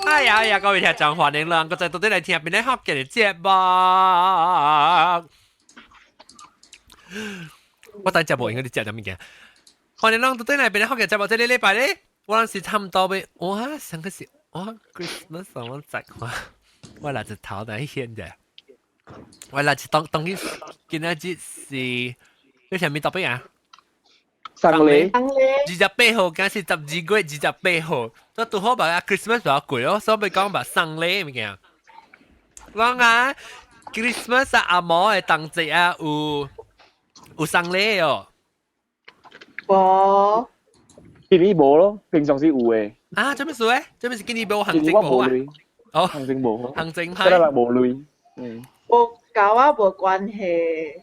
哎呀哎呀，各位聽眾歡迎兩個再到底來聽邊個學嘅節目。我等節目應該你食啥物件？歡迎兩到底來邊個學嘅節目。這個禮拜咧，我是差唔多欲，哇，上個是哇，Christmas 我十看，我來一頭來現的，我來一當當今今仔日是，你啥物特別啊？送禮， 28號，今是12月28號，都拄好把 Christmas 就過咯，所以講把送禮物件。我啊，Christmas 啊，阿嬷的當節啊，有送禮哦。無，今年無咯，平常時有的。啊，做咩事咧？做咩事今年無行今政無啊？年我無鐳。哦，行政無。行政派。這個無鐳。嗯。無佮我無關係。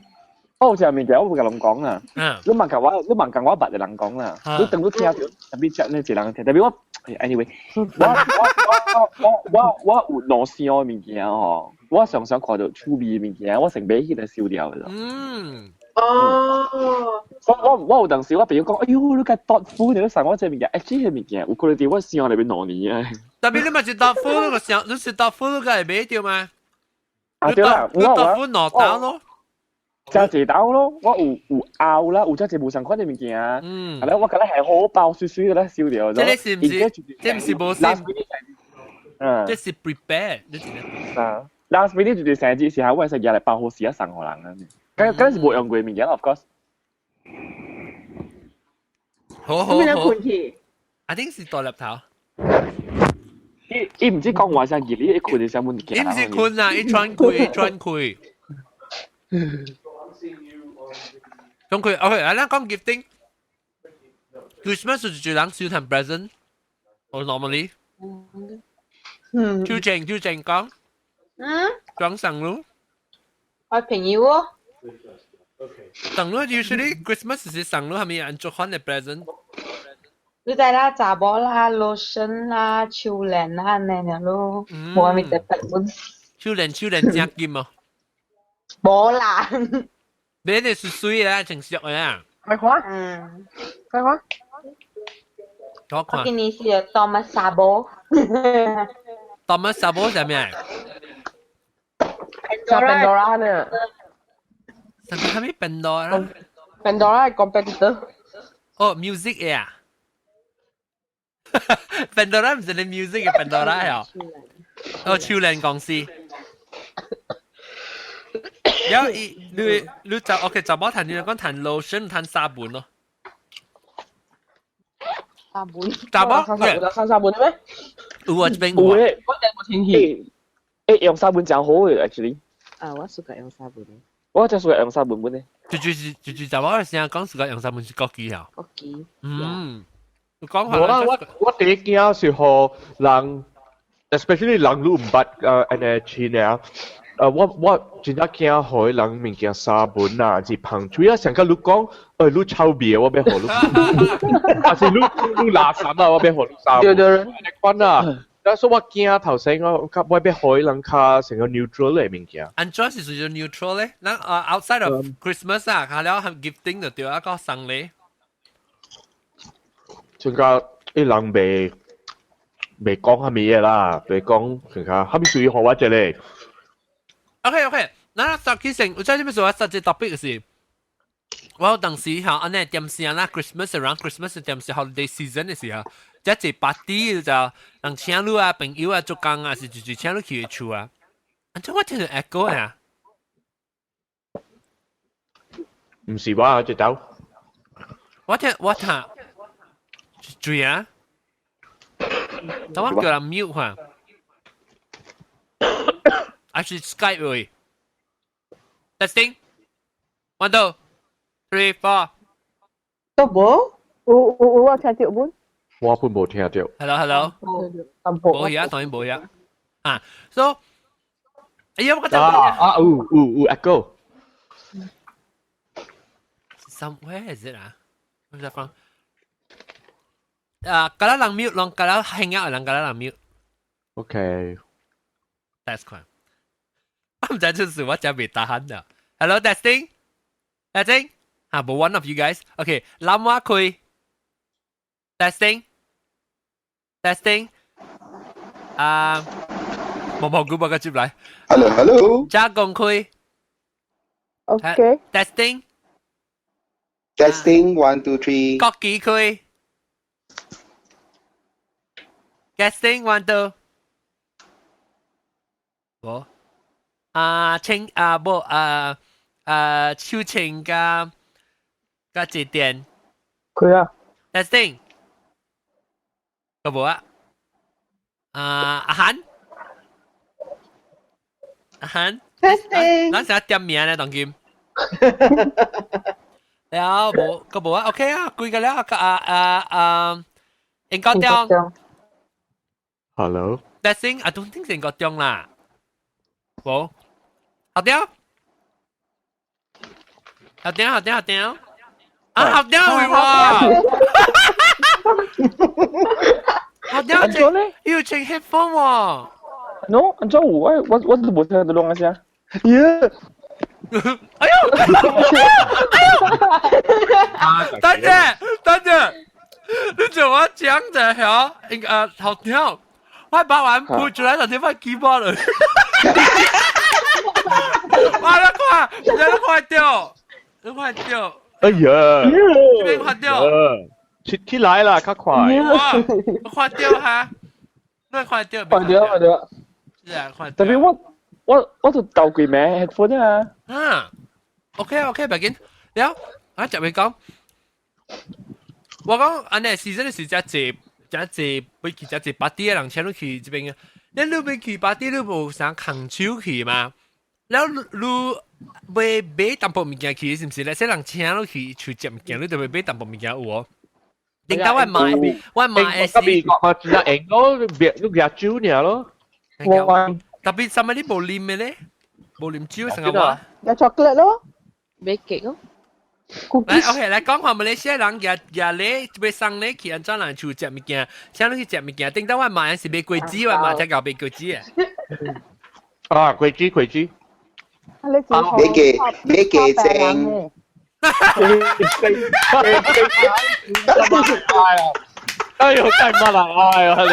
我有一個物件，我無共人講啦。你問共我，你問共我捌的人講啦。你當你聽著，特別食呢一人聽，特別我，anyway，我有兩箱的物件吼，我常常看著趣味的物件，我先買起來收掉的。哦。我有當時我朋友講，哎喲，你較 thoughtful，你送我這物件，欸，這個物件有可能佇我箱內面2年啊。特別你嘛是 thoughtful，你個想，你是 thoughtful，你個會買著嗎？啊對啦，你 thoughtful 兩刀咯。真濟刀咯，我有拗啦，有真濟無相款的物件。係啦，我覺得係好包水水的咧，收掉。這個是毋是？這毋是無心。嗯。這是 prepare，你知唔？啊，last minute 就是生日時候，我會使舉來包好時啊送予人啊。敢敢是無用過物件，of course。好好好。困去？ I think 是大粒頭。伊伊毋知講話聲熱，伊困的時候物件。伊毋是困啊，伊喘氣，喘氣。咁佢，OK，啊，咱講 gifting。Christmas 就人收談 present，我 normally。就正就正講。講送咯。我朋友哦。送咯，usually Christmas 是送咯，係咪按做款的 present？你知啦，查某啦、lotion 啦、手鏈啦，按呢咯，無啥物特別本。手鏈手鏈正金哦。無啦。買的是水啊，真俗的啊。快看。快看。我看。我今年是 Thomas Sabo。 Thomas Sabo 係咩？ Pandora 呢？什麼 Pandora？ Pandora 係 competitor。哦，music 嘅啊。Pandora 毋是你 music 嘅 Pandora 哦。哦，手鏈公司。有你你就 OK，就冇談你講談 lotion，談沙本咯。沙本。查某，生沙本咩？有啊，這邊有誒，我訂過天氣。欸，用沙本真好嘅，actually。啊，我暑假用沙本。我真暑假用沙本本咧。就就是就就查某嘅時講暑假用沙本是國語啊。國語。嗯。講無啦，我我第一驚是予人，especially 人你毋捌按呢親啊。我真正驚予人物件沙本啊，是芳水啊，上個你講，你臭味，我欲予你，還是你你垃圾啊，我欲予你沙本。對對。按呢款啊，但是我驚頭先我我欲予人較成個 neutral 的物件。按怎是屬於 neutral 咧？咱啊 outside of Christmas 啊，下了係 gifting 就對啊個送禮。像個伊人袂袂講啥物嘢啦，袂講像個啥物屬於予我這個。 OK OK，那十起成，我知你咩說，實際 topic 是，我當時嚇按呢點時啦，Christmas around Christmas 點時 holiday season 的時候，這一 party 就人請你啊，朋友啊，做工啊，是就請你去厝啊。按怎我聽著 echo 啊？毋是我這兜。我聽我聽，注意啊！等我叫人 mute 下。還是 Skype 位。Testing, one, two, three, four。都無？有有有，我聽著本。我本無聽著。 Hello, hello。無嘢，當然無嘢。啊，so，哎呀，我覺得啊啊，有有有 echo。 Somewhere is it 啊？我在講。啊，甲咱人 mute，攏甲咱 hang out 人甲咱人 mute。 OK。 That's 款。我毋知這是我真袂打喊的。Hello, testing, testing。啊，無 one of you guys。OK，攬我開。Testing, testing。啊，毛毛菇報個接來。 Hello hello。加公開。 OK。 Testing。 Testing one two three。國旗開。Testing one two。無。啊清啊無啊啊秋清加加節電。開啊。 Testing。個無啊？啊阿韓。阿韓。 Testing。咱成日點名咧，當今。了無個無啊？OK 啊，規個了啊啊啊！應該中。 Hello。 Testing，I don't think 應該中啦。無。好掉。好掉，好掉，好掉。啊，好掉喎！好掉，安怎咧？要穿 headphone 喎。 No，安怎有？我都無聽到攏啊聲。耶！哎呦！哎呦！等陣，等陣，你做我講者曉，應該好跳，我把完鋪出來就聽翻 keyboard 了。哇！你看，你看掉，你看掉。哎呀！這邊看掉。起起來啦，較快。哇！看掉哈，你看掉。看掉，看掉。是啊，看掉。特別我就鬥鬼名 headphone 啊。啊，OK OK，別緊。了，啊，就會講，我講按呢時陣是遮濟遮濟，要去遮濟 party 的人請你去這邊啊。你欲去 party，你無啥空手去嘛？了，你買買淡薄物件去，是毋是咧？說人請你去厝食物件，你就欲買淡薄物件有無？頂到我買，我買是。特別我只係咯，別你夾酒爾咯。特別啥物你無啉的咧？無啉酒成個話。有 chocolate 咯，買 cake 咯。來，OK，來講下馬來西亞人夾夾咧，欲送咧去按怎人厝食物件，請你去食物件。頂到我買是買果子，我買才搞買果子。啊，果子果子。買個蒸。哎呦，太慢啦！哎呦，你。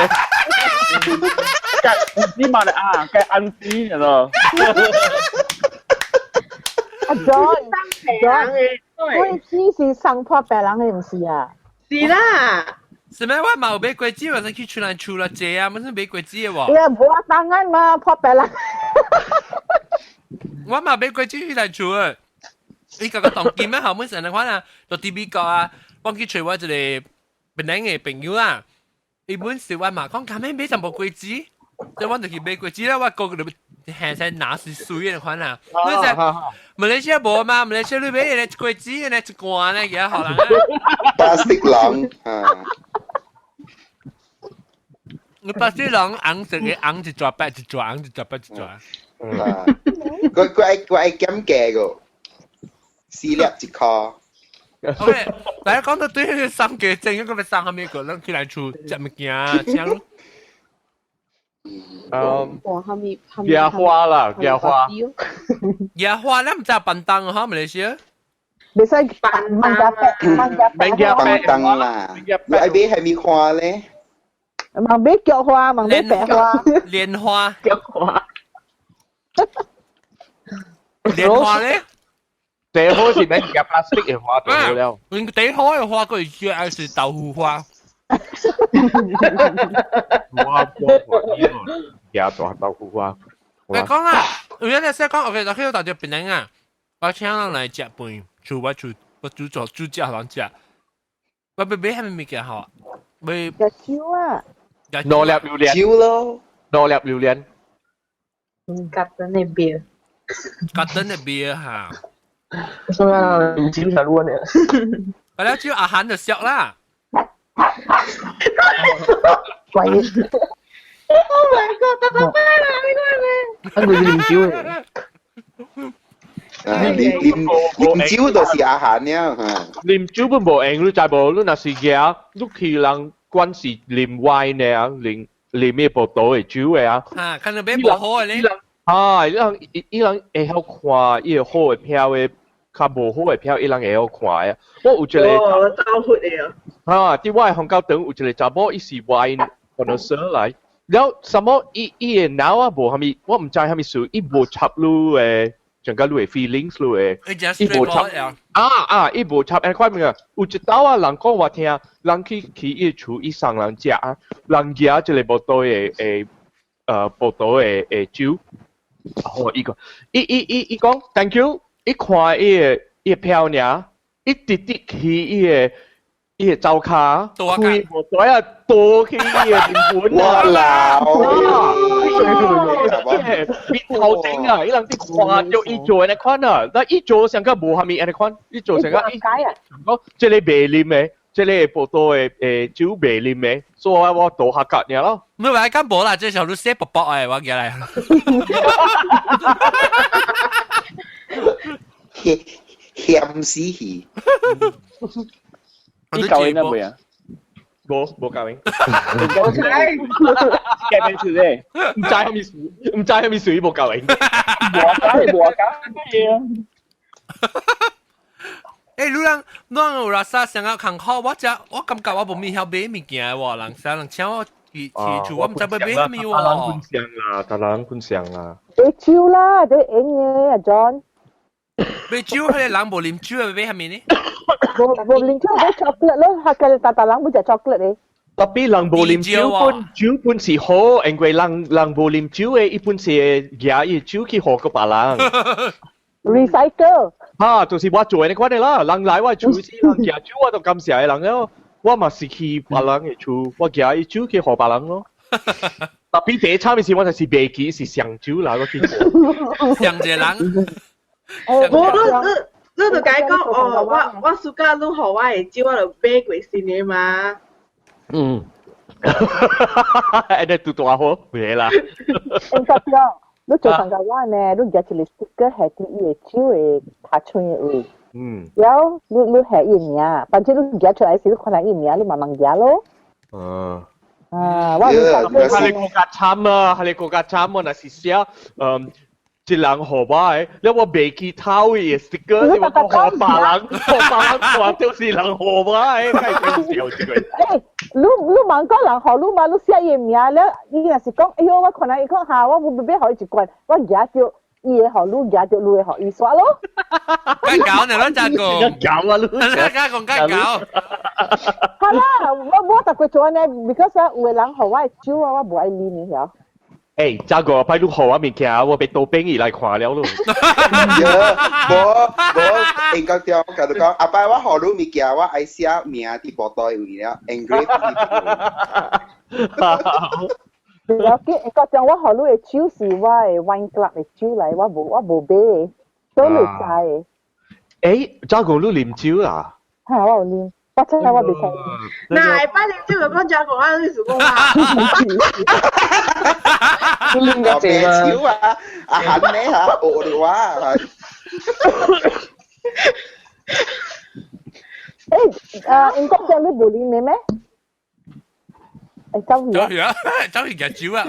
計唔知嘛啊，計暗子咯。阿 John，John，果子是送破白人的，毋是啊？是啦。是咩？我嘛有買果子，我先去出來厝啦，借啊，本身買果子的喎。你啊，無啊，當然嘛，破白人。我嘛買果子去來厝的。你覺得當今咩？後尾成日看啊，到佇美國啊，我去揣我一個檳城的朋友啊，伊本是我嘛講，咁咩買淡薄果子，即我就去買果子啦，我個個就下身拿是水的款啊。你知馬來西亞無嘛？馬來西亞你買個果子，呢一罐呢，幾好啦。 plastic 籠啊！你 plastic 籠紅色的紅一撮白一撮，紅一撮白一撮。啊！佢愛減價個，四粒一箍。 OK，大家講到對那個送雞精，一個欲送啥物個，咱起來厝食物件，請。嗯，哇，哈咪哈咪。野花啦，野花。野花，咱毋知板凳哈，馬來西亞。袂使板萬家白，萬家白。板凳啦，你愛買啥物花咧？望買菊花，望買白花。蓮花。菊花。蓮花咧？第好是免夾 plastic 的花就好了。第好的花，佢是還是豆腐花。我夾大豆腐花。我講啦，原來先講，OK，就去到這邊啊，我請人來食飯，厝我厝我煮做煮食予人食。我欲買啥物物件好？買食酒啊！兩粒榴蓮。酒咯。兩粒榴蓮。夾等的beer。夾等的beer 哈。什麼啉酒才รู้呢？我了酒阿韓就笑啦。鬼！Oh my god！得得咩啦？呢個係咩？啊，佢是啉酒的。啊，啉酒就是阿韓了嚇。啉酒本無用，你知無？你若是舉，你去人管是啉 wine 的啊，啉咩葡萄的酒的啊。啊，看到買無好的咧。啊，伊人會曉看，伊個好的票的，較無好的票，伊人會曉看的。我有一個。哦，走血的啊！啊，佇我的紅高堂有一個查某，伊是 wine connoisseur 來，然後什麼伊伊的腦啊無啥物，我毋知啥物事，伊無插你的，上個你的 feelings 你的，伊無插啊啊，伊無插按款物件。有一道啊，人講我聽，人去去伊厝，伊送人食啊，人舉一個 bottle 的的，bottle 的的酒，哦，伊講，伊伊伊伊講 thank you，伊看伊的伊的票爾，伊直直去伊的。伊會走跤，開無袋啊，倒去伊的面盤啊！哇！面頭頂啊，伊人佇看著伊做按呢款啊，但伊做上個無蝦米按呢款，伊做上個伊講這個袂啉的，這個 bottle 的的酒袂啉的，所以我我倒下格爾咯。唔係話咁無啦，這小路寫薄薄的，我記來。鹹死去！你教應該袂啊？無無教應。我知。計咩事咧？毋知啥物事，毋知啥物事，無教應。無教，無教咩啊？欸，你人你人有垃圾上啊艱苦，我食我感覺我無物曉買物件喎，人啥人請我去去厝，我毋知欲買啥物喎。大人分享啦，大人分享啦。買酒啦，這用的啊，John。買酒，彼個人無啉酒的，欲買啥物呢？無無啉酒買 chocolate 咯，客家大大人無食 chocolate 的。 Tapi 人無啉酒本酒本是好，因為人人無啉酒的，伊本是會舉伊酒去予閣別人。 Recycle。哈，就是我做的款的啦。人來我厝時，人舉酒我就感謝的人咯。我嘛是去別人的厝，我舉伊酒去予別人咯。Tapi 第一慘的是，我就是袂記是上酒啦，我去。上一個人。無你你你就共伊講哦，我我暑假你予我的酒，我就買過新的嘛。嗯。按呢拄大好，袂啦。應該講，你做上個我呢，你舉一個 sticker 係佇伊的酒的尻川的位。嗯。然後你你係伊名，反正你舉出來時，你看到伊名，你慢慢舉咯。嗯。啊，我有係你國家慘啊！係你國家慘啊！若是寫，嗯。一人予我的，了我袂記偷伊的 sticker，是我講予別人，予別人看就是人予我的，太搞笑這個。欸，你你問講人予你嘛？你寫伊名了，伊若是講，哎喲，我看人伊講哈，我無欲予伊一罐，我舉著伊的予你，舉著你的予伊煞咯。該搞呢，咱再講。搞啊，你。咱講該搞。好啦，我我逐過做按呢，because 有的人予我的酒啊，我無愛啉你曉。欸，這個擺你予我物件，我欲倒轉伊來看了咯。無無，應該對，我共你講，後擺我予你物件，我愛寫名佇 bottle 位了，engrave。了解，應該講我予你的酒是我的 wine club 的酒來，我無我無買的，都你知的。欸，這個你啉酒啊？哈，我有啉。我真係我袂使。那下擺啉酒就講這個啊，你是講啊？你啉個濟嘛？酒啊，啊含咩嚇？學了啊！欸，啊，英國講你無啉的咩？欸，走去走去啊！走去食酒啊！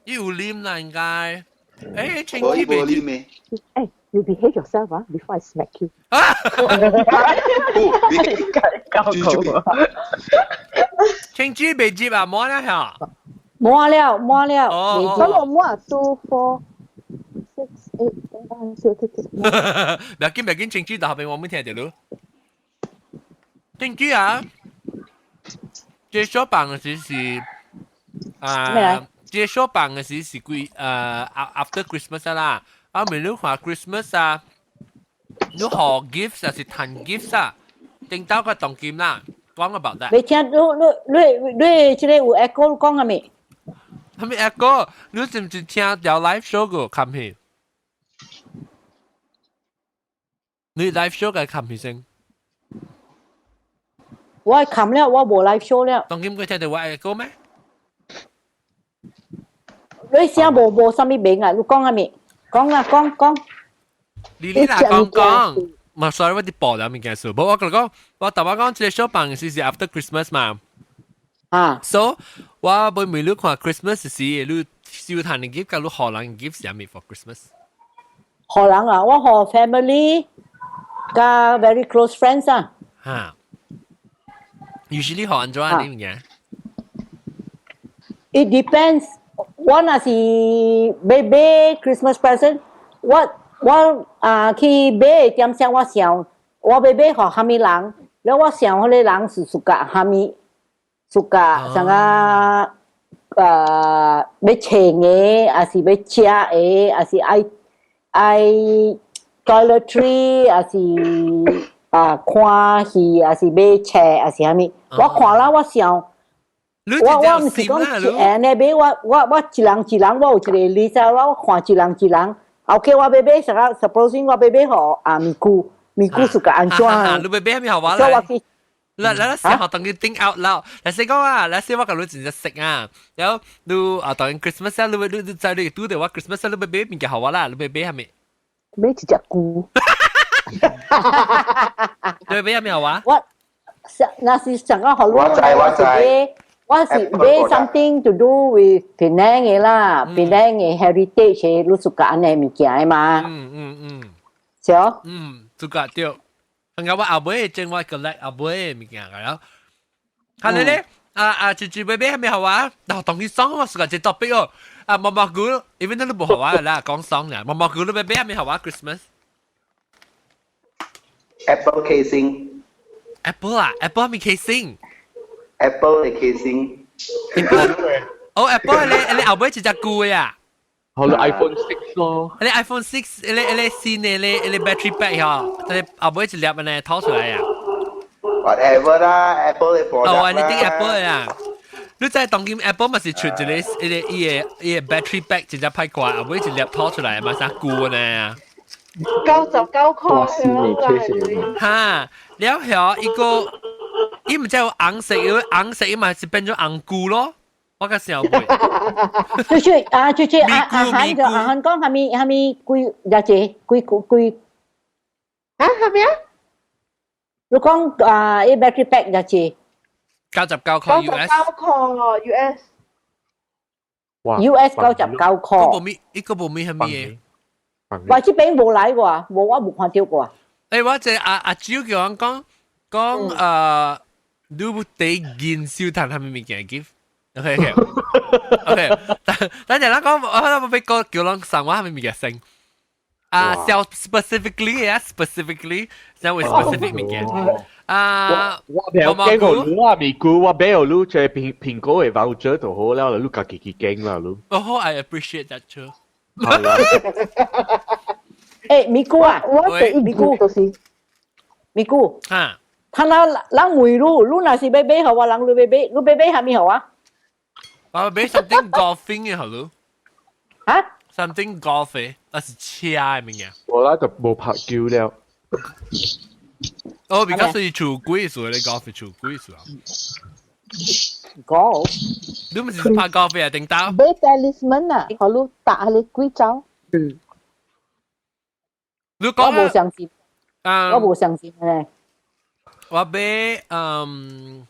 伊有啉啦，應該。欸，清氣袂啉的。欸。You behave yourself, ah, before I smack you. 清煮未接啊？滿了嚇？滿了，滿了。哦，我滿 two four six eight nine 十十一。唔要緊，唔要緊，清煮到後邊我沒聽到咯。清煮啊，這小房的時是啊，這小房的時是幾after Christmas 啦。啊，咪你看 Christmas 啊，你予 gifts 還是趁 gifts 啊？頂到個當金啦，講個 about that。未聽，你你你你這個有 echo 講啥物？啥物 echo？你是毋是聽條 live show 個看片？你 live show 個看片先？我看了，我無 live show 了。當今佢聽到我 echo 咩？你聲無無啥物名啊？你講啥物？講啊講講，你你啦講講，嘛 sorry 我佇報了物件事，無我共你講，我頭先講這個小房時是 after Christmas 嘛，啊，so 我欲問你看 Christmas 時，你收趁的 gift 佮你予人 gift 是啥物 for Christmas？予人啊，我予 family 佮 very close friends 啊。哈，usually 予按怎你物件？ It depends。我若是欲買 Christmas present，我啊去買點聲，我想我欲買予啥物人，了我想彼個人是 suka 啥物，suka 啥個欲穿的，抑是欲食的，抑是愛愛 toiletry，抑是啊看戲，抑是買冊，抑是啥物？我看了我想。我毋是講一按呢買，我一人一人，我有一個 list 我看一人一人。OK，我欲買啥個？Supposing 我欲買予啊咪姑，咪姑 suka 按怎？你欲買啥物予我來？來來來，先學當佢 think out loud。來先講啊，來先我共你真正識啊。然後你啊，當然 Christmas 啊，你在你拄著我 Christmas 你欲買物件予我啦，你欲買啥物？買一隻龜。你欲買啥物予我？我若是想講予你，我知我知。我是買 something to do with Penang 的啦，Penang 的 heritage 的，你 suka 按呢物件的嘛？是哦。嗯，suka 對。剛我後尾正我 collect 後尾物件個了。係你咧？啊啊，住住買買啥物予我？嗱，當佢送我 suka 這 topic 哦。啊，毛毛菇，even 都無予我啦，講送啦。毛毛菇你欲買啥物予我 Christmas？ Apple casing。 Apple 啊，Apple 咩 casing？ Apple 的 casing。哦，Apple 你後尾一隻龜啊？好啦，iPhone 6 咯。你 iPhone 6，你新的你 battery pack 嗬，你後尾一粒呢掏出來啊？Whatever 啦，Apple 的 product 哦，你啲 Apple 啊？你知當今 Apple 咪是出一個伊個 battery pack 真正歹看，後尾一粒掏出來嘛啥龜呢？ 99塊。哈，了後一個。伊毋知有紅色，有紅色伊嘛是變做紅龜咯。我較想過。就是啊，就是阿阿韓就阿韓講啥物啥物幾廿隻幾幾啊？啥物啊？你講啊，伊 battery pack 廿隻。 99塊 US。 99塊 US。哇 US 99塊。個無咪，一個無咪係咩？我這邊無來過，無我無看到過。欸，我這阿阿蕉叫我講講你有得銀手炭啥物物件 gift？OK OK OK，等陣啦，講我我俾個叫人送我啥物物件先。啊，小 specifically 啊，specifically，先會 specific 物件。啊，我袂驚過你啊，咪估我買予你這蘋果的 voucher 就好了，你家己去揀啦，你。哦，I appreciate that too。係啦。欸，咪姑啊，我第一咪姑就是咪姑。啊。他那人問你，你若是欲買予我，人你欲買，你欲買啥物予我？我買 something golfing 嘅好咯。啊？something golf 嘅，那是車嘅物件。我啦就無拍球了。哦，because 是厝幾歲，你 golf 厝幾歲啊？golf？你毋是拍 golf 啊？定打？買 talisman 啊，予你打彼個鬼走。嗯。你講我無相信。我無相信咧。我買嗯，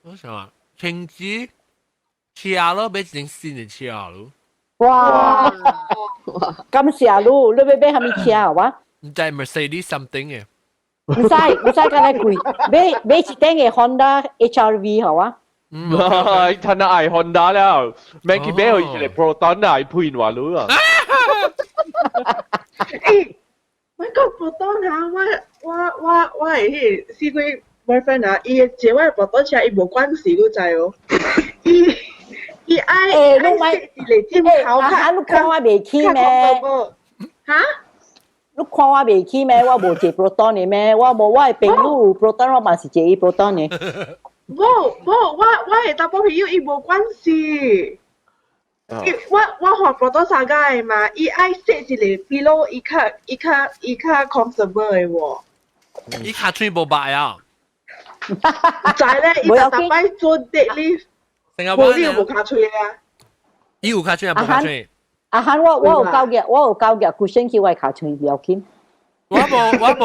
我想啊，停止車咯，買一輛新的車咯。哇！感謝你，你欲買啥物車好哇？毋知 Mercedes something 嘅。毋使毋使咁樣貴，買買一頂嘅 Honda HRV 好哇？嗯，他那愛 Honda 了，免去買一個 Proton 啊，配話你啊。欸，我講 Proton 啊，我係彼個四個 boyfriend 啊，伊借我 Proton 車，伊無關係，你知哦？伊愛欸，你莫一個進口啊，你看我袂起咩？哈？你看我袂起咩？我無坐 Proton 的咩？我無我的朋友有 Proton，我嘛是坐伊 Proton 的。無無，我的查某朋友伊無關係。伊我換 Proton Saga 的嘛，伊愛設一個 pillow，伊較 comfortable 的喎。伊跤喙無白啊？知咧，伊逐逐擺做 deadlift，無你有無跤喙啊？伊有跤喙啊，無跤喙。阿漢，我有交嘅，我有交嘅，cushion 去我跤喙不要緊。我無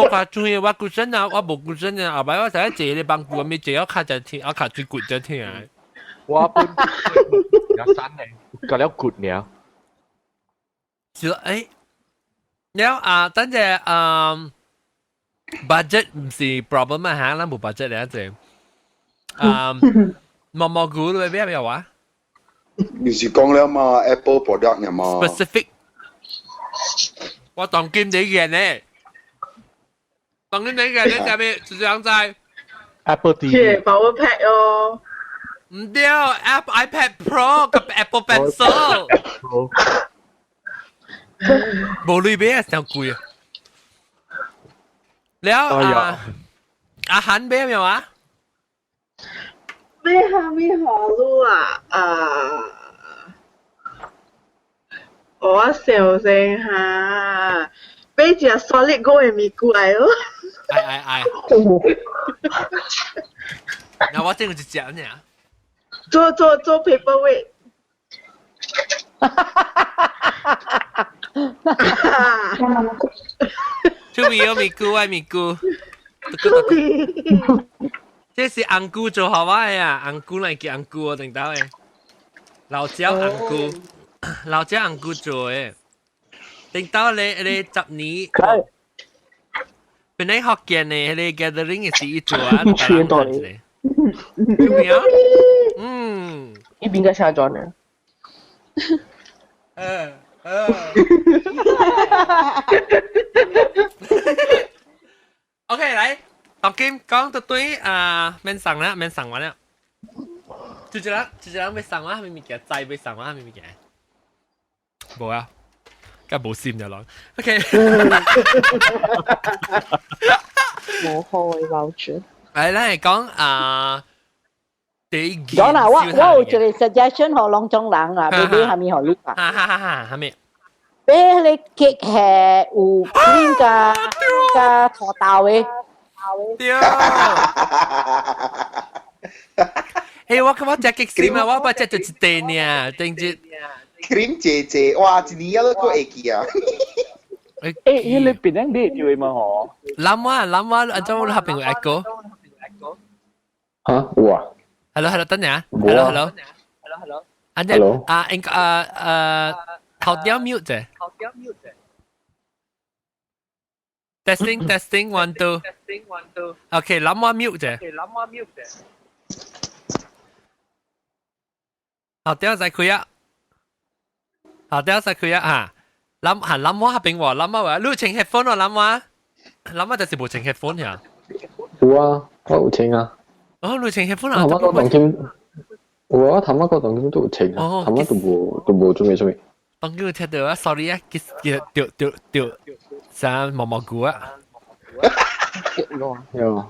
跤喙，我 cushion 啊，我無 cushion 啊。後擺我成日坐咧幫扶，咪坐我跤就疼，我跤喙骨就疼。我本有山咧，夠了骨了。是誒，了啊，等陣啊，budget 毋是 problem 啊嚇，咱無 budget 咧，這。啊，毛毛菇你咩咩話？你是講了嘛？Apple product 呢嘛？Specific，我當今你嘅呢？當今你嘅呢？下面就這樣在 Apple TV Power Pack 哦。唔對，Apple iPad Pro 佮 Apple Pencil。無類買啊，真貴啊！了啊，阿韓買沒有啊？買蝦米好路啊？啊！我想先哈，買一隻 solid gold 的咪菇來咯。哎哎哎！那我這個一隻呢？做做做 paperweight。出面有咪菇，愛咪菇。這是紅菇做好我的啊，紅菇來叫紅菇哦，等到的。老椒紅菇，老椒紅菇做的。等到咧咧10年，本來福建的彼个 gathering 是伊做啊，全到你。有啊？嗯。伊邊個下裝呢？嗯嗯。OK，來，當今講到對啊，免送啦，免送完了。就這人，就這人欲送我啥物物件，知欲送我啥物物件？無啊，佮無心就落。OK。無好的 voucher。來，咱來講啊，第一講啦，我有一個 suggestion 予攏總人啊，欲買啥物予你啊？哈哈哈哈，啥物？買彼個 cake 係有 cream 佮佮土豆的。對。欸，我感覺食激心啊，我捌食著一塊爾，頂日。 cream 姐姐，哇，一年都閣會記啊！欸，彼個別人買著的嘛吼？諗我諗我，按怎我合朋友 echo？嚇，有啊。 Hello，hello，等陣啊。Hello，hello。Hello，hello。按怎啊？應該啊啊，頭條 mute 者。頭條 mute 者。Testing testing one two。 Testing one two。 OK，諗我 mute 者。諗我 mute 者。頭條再開啊！頭條再開啊！嚇，諗嚇諗我合邊喎，諗我話，你有穿 headphone 喎，諗我，諗我就是無穿 headphone 呀。有啊，我有穿啊。哦，你穿 headphone 啊？頭仔個當今有啊，頭仔個當今都有穿啊，頭仔都無做咩做咩。當今有聽到啊，sorry 啊，結結掉掉掉，啥毛毛菇啊？有。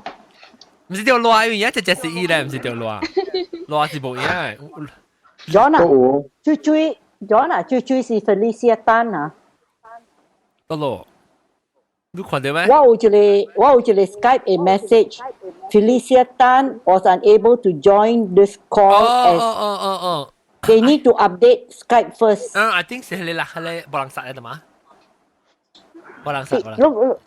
毋是掉爛，因為一隻隻是伊咧，毋是掉爛，爛是無影的。 John 啊，最最 John 啊，最最是 Felicia Tan 啊。得咯，你看到咩？我有一個 Skype 的 message，Felicia Tan was unable to join this call as 哦哦哦哦 they need to update Skype first。嗯，I think 是彼個啦，彼個無人殺的嘛，無人殺，無人。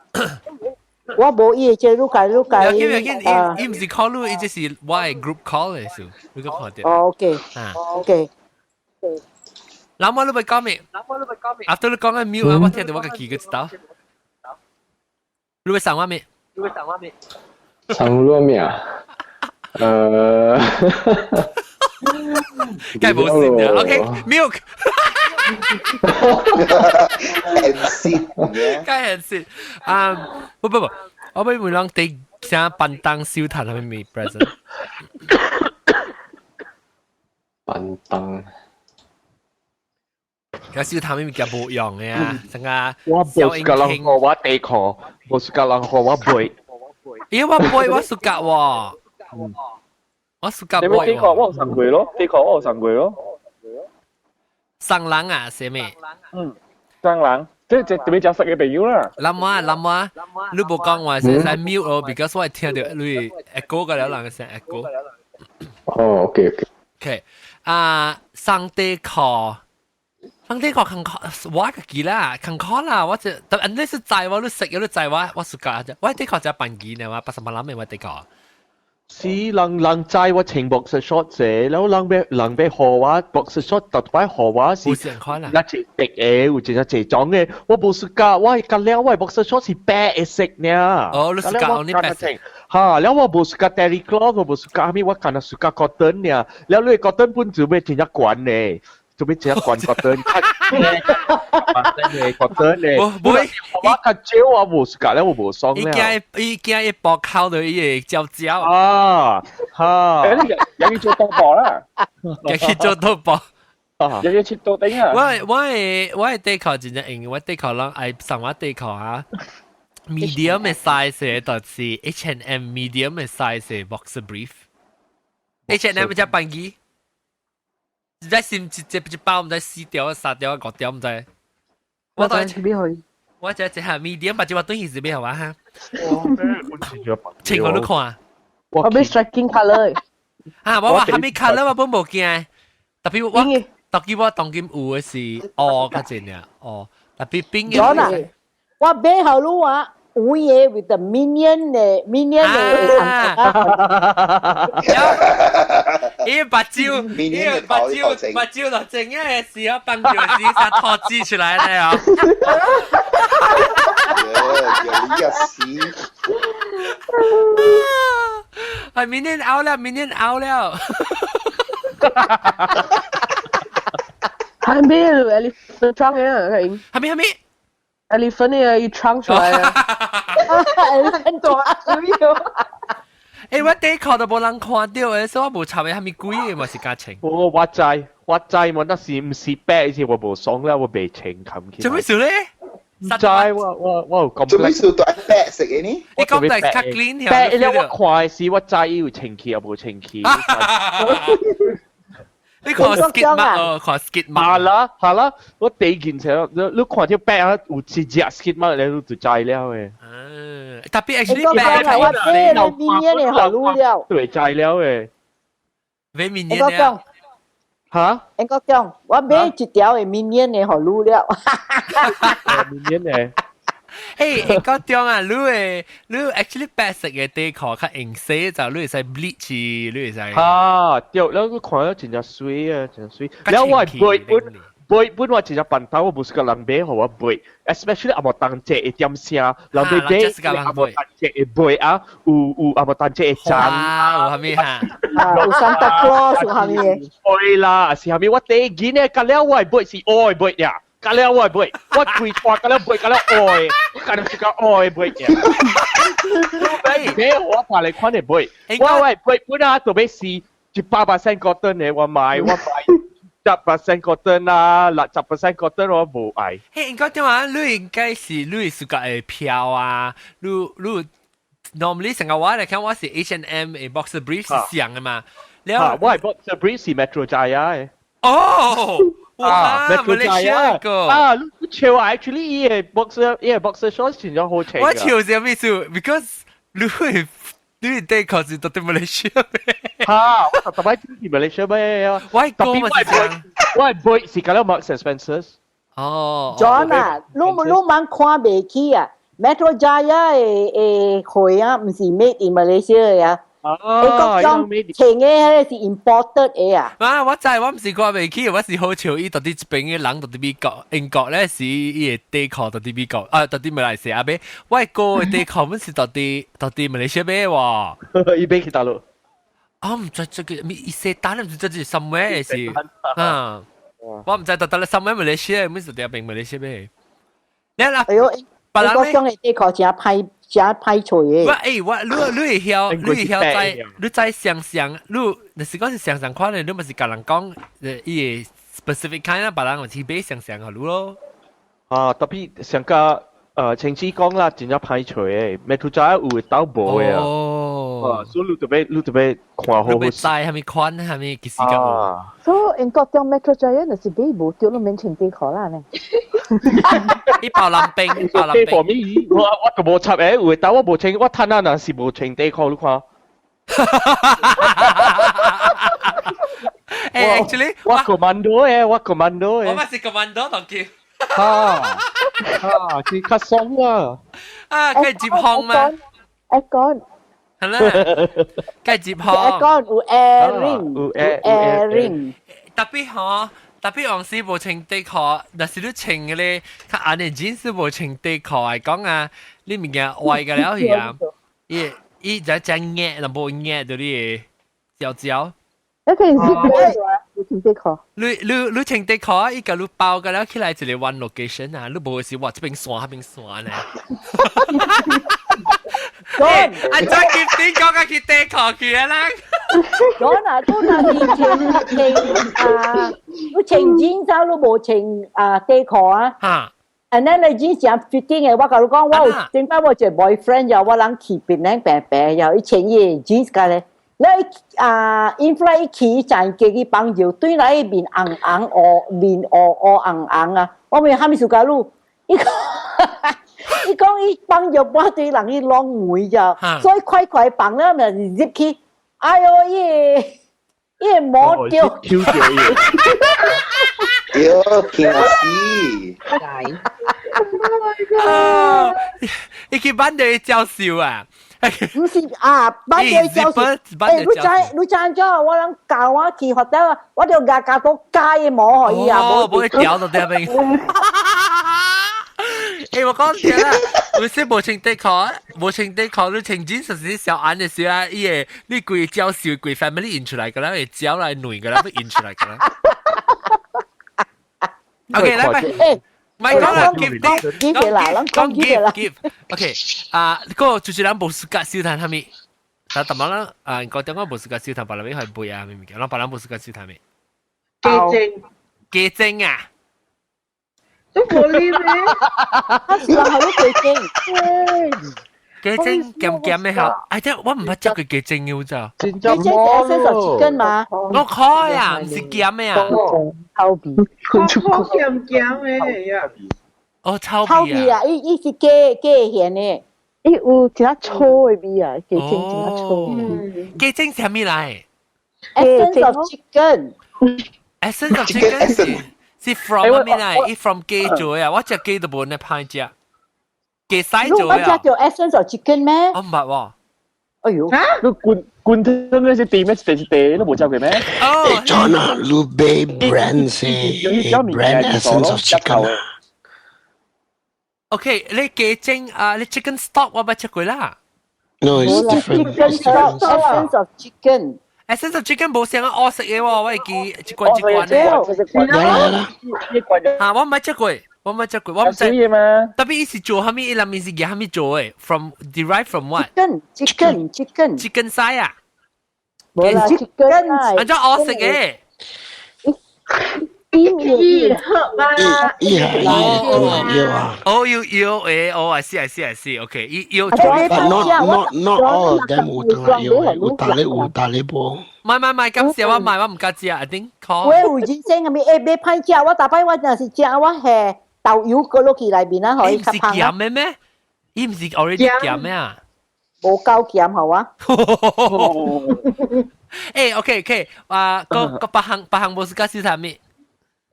我無伊的這，你改你改。不要緊，不要緊，伊毋是 call 你，伊這是我的 group call 的事，你閣看著。哦，OK，OK。老媽你欲講咩？After 你講緊 mute 啊，我聽到我家己閣一道。你欲送我咩？你欲送我咩？送我咩啊？梗係冇線啦。OK，milk。很線，梗係很線。啊，不不不，我欲問人佇啥板凳燒炭係咪 present？板凳。有燒炭物件無用的啊，成個我無是甲人予我底褲，無是共人予我背。咦，我背我暑假喎，我暑假背。你底褲我有送過咯，底褲我有送過咯。送人啊，啥物？嗯，送人，這這特別食識的朋友啦。諗我諗我，你無講話是使 mute 咯，because 我會聽著你 echo 個了人的聲 echo。哦，OK OK。 OK，啊，送底褲。送底褲坎坷，我家己啦，坎坷啦，我就但你是知我，你食有你知我，我暑假啫，我底褲只半件呢，我88蚊的我底褲。是人人知我穿 boxer short 啫，然後人欲予我 boxer short 特擺予我是有成款啦。一隻色嘅，有一隻這種嘅，我無 suka，我係甲了我 boxer short 是白的色呢。哦，你 suka only 白色。哈，了我無 suka terry cloth，我無 suka 啥物，我干焦 suka cotton 呢。了你 cotton 本就欲真正懸呢，做咩真正懸 cotton？嘅 cotton 呢？無我較少我無 suka 了，我無爽了。伊驚伊驚伊薄口到伊會焦焦。啊，哈！你又要做賭博啦，又去做賭博。又要切到頂啊！我的底褲真正用，我底褲攏愛送我底褲啊。medium 的 size 就是 H&M medium 的 size boxer brief。H&M 只笨機，唔知是唔一隻一包，毋知四條、三條、五條，毋知。我當我只一下 medium，把這我對是咩好啊？哈。穿我你看。我欲 striking colour。啊，我話啥物 colour 我本無驚，特別我特別我當今有的是哦，較濟爾哦，特別冰嘅。啊，我買予你啊，有嘅 with the minion 的 minion 的。伊目睭，伊目睭，目睭就正嘅時候，放住時才吐紙出來咧哦。有你死！係明年 out 了，明年 out 了。還沒 elephant trunk 嘅，係咪係咪？elephant 嘅伊 trunk 出來啊！elephant 大欸，我底褲都無人看到的，所以我無插的，啥物鬼的嘛是加穿。我知我知，我那是毋是白是我無爽了，我袂穿冚起。做咩事咧？唔知我有咁。做咩事都係白色嘅呢？你講係較 clean 白咧，我看的時我知伊有清氣抑無清氣。你看 skid mark 哦，看 skid mark。係啦係啦，我第一件事，你看到白啊，有一隻 skid mark 咧，你就知了的。嗯，特別 actually 白我買了明年的予你了。對，知了的。買明年的。哈？應該講，我買一條的明年的予你了。明年的。嘿，應該講啊，你的你 actually 白色的底褲較用洗就你會使 bleach，你會使。哈，對，了你看了真正媠啊，真媠。了我買本買本我真正笨頭，我無 suka 人買予我買，especially 紅毛丹節的點聲，人買買紅毛丹節的買啊，有紅毛丹節的章啊，有啥物哈？有 Santa Claus 有啥物的？對啦，是啥物？我第一件呢，甲了我的買是愛買呀。甲了我買，我規帶甲了買，甲了愛，我干焦 suka 愛買呀。買我別个款的買，我的買本啊，特別是100% cotton 的，我買10% cotton 啊，60% cotton 我無愛。嘿，應該點啊？你應該是你 suka 會飄啊，你 normally 成個我來看我是 H&M 的 boxer brief 是像的嘛。了，我的 boxer brief 是 Metro Jaya 的。哦。哇，馬來西亞個啊，你笑啊！actually 伊个 boxer 伊个 boxer shorts 真正好穿。我笑啥物意思？because 你底褲是到佇馬來西亞咩？哈，我特別去馬來西亞咩？我哥嘛是我的 boy 是甲了 Marks and Spencer。哦，John 啊，你茫看袂起啊？Metro Jaya 的的貨啊，毋是 made in Malaysia 的啊。啊，你講穿的彼個是 imported 的啊？啊，我知，我毋是看袂起，我是好笑。伊到底這邊的人到佇美國、英國咧是伊的底褲到佇美國，啊，到佇馬來西亞買。我哥的底褲本是到佇馬來西亞買喎。伊買去大陸。啊，毋知這個伊說單毋知這是 somewhere 的是啊，我毋知到底 somewhere 馬來西亞，本是佇邊馬來西亞買。你啦，哎喲，別人講的底褲真歹。真歹揣的。我欸，我你會曉，你會曉在，你在想象，你若是講是想象款的，你毋是共人講，伊個 specific kind 啦，別人有去買想象予你咯。啊，特別上個清子講啦，真正歹揣的，Metro Jaya 有會鬥無的啊。哦，所以你特別看好好。你欲知啥物款，啥物其實個。所以英國將 Metro Jaya 若是買無著，你免穿底褲啦呢。伊包藍冰，包藍冰。我都無插的，有的我無穿，我趁啊若是無穿底褲，你看。欸，actually，我 commando 的，我 commando 的。我嘛是 commando 當叫。哈哈，是較爽啊！啊，可以接空嗎？阿講，係啦，梗係接有 aircon 有 airing，有有 airing。特別嗬，特別往時無穿底褲，若是你穿嘅咧，較按呢 jeans 無穿底褲來講啊，你物件壞個了去啊，伊伊就真熱，若無熱到你會焦焦。你可以 zip 啊，你穿底褲。你穿底褲啊，伊共你包個了起來一個 one location 啊，你無是哇這邊山那邊山呢。欸，啊，怎結點講個去底褲去啊啦？講啊，都若是穿穿啊，你穿 jeans 啊，你無穿啊底褲啊。嚇！ And then 你 jeans 誠 fitting 的，我共你講，我有頂擺我有一個 boyfriend 又我人去檳城平平，又伊穿伊的 jeans 個咧，你啊 in flight 一去，伊就加去放尿，對來伊面紅紅烏面烏烏紅紅啊！我問啥物事共你？伊講伊講伊放尿半堆人去攏門咋，所以快快放了咪入去，哎喲伊伊會摸著。跳掉伊。喲，驚死！啊！伊去班地教授啊！毋是啊，班地教授。欸，你知你知按怎？我人教我去學校，我就咬咬到加的毛予伊啊！哦，無會掉到這邊。欸，我講對啦，有時無穿底褲，無穿底褲，你穿 jeans 是小按的時啊，伊會你規教授規 family 印出來個啦，會教來女個啦，都印出來個啦。OK，來咪，咪講啦，give ，give 啦，咱講 give 啦，give。OK，啊，個就是咱無暑假燒炭係咪？但淡薄咱啊，講點講無暑假燒炭，別人去背啊，咩物件？咱別人無暑假燒炭咩？雞精，雞精啊！都冇呢咩？啊，是人係你雞精。雞精鹹鹹的吼，哎，這我毋捌食過雞精嘅咋？雞精是 essence of chicken 嘛？我開啊，毋是鹹的啊。臭味，好鹹鹹的呀。哦，臭臭味啊！伊伊是假假鹹的，伊有一仔粗的味啊，雞精一仔粗。雞精啥物來？Essence of chicken。 Essence of chicken 是是 from 啥物來？伊 from 雞做啊，我食雞都無呢歹食。雞屎做啊！你捌食著 essence of chicken 咩？我毋捌喎。哎呦！你罐罐湯嗰是甜咩？是甜，你無食過咩？哦， John 啊，你買 brand 是 brand essence of chicken 啊。 OK，你雞精啊，你 chicken stock 我捌食過啦。 No, it's different. Chicken stock, essence of chicken. Essence of chicken 無像我食嘅喎，我會記一罐一罐嘅。嚇，我毋捌食過。我毋捌食過，我毋知。特別伊是做啥物？伊內面是用啥物做的？From derived from what? Chicken, chicken, chicken. Chicken 屎啊！無啦，chicken 按怎我食嘅？伊好嘛？伊係伊有啊。哦，有有誒，哦，I see, I see, I see. OK，伊有。 But not all of them 有當來有，有大咧有大咧無。買買買，感謝我買，我毋敢食，一定 call。我有人生係咪？欸，袂歹食，我逐擺我若是食，我下豆油擱落去內面啊，予伊較香。伊毋是鹹的咩？伊毋是 already 鹹的啊？無夠鹹，好啊。欸，OK OK，啊，個個別項別項無是佮試啥物？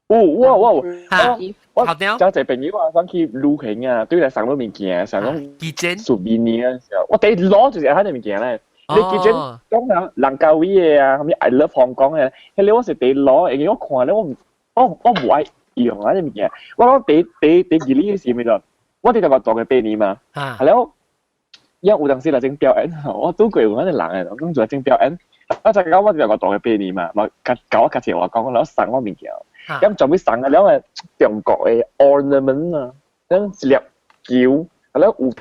哦，我我嚇，我有一個朋友啊，想去旅行啊，對來送咗物件，送講 souvenir 嘅時候，我第一攞就是喺啲物件咧。你記住講人人教會嘅啊，啥物 I love Hong Kong 嘅，彼個我是第一攞，因為我看咧，我我我無愛用啊啲物件。我講第第第二年時咪就，我哋就話做嘅八年嘛，係了，因為有當時來整表演，我拄過有嗰啲人嘅，我講做整表演，我就講我就話做嘅八年嘛，嘛教教我較濟話講，然後送我物件。咁準備送嘅兩個中國嘅 ornament 啊，兩一粒球，係咧有紅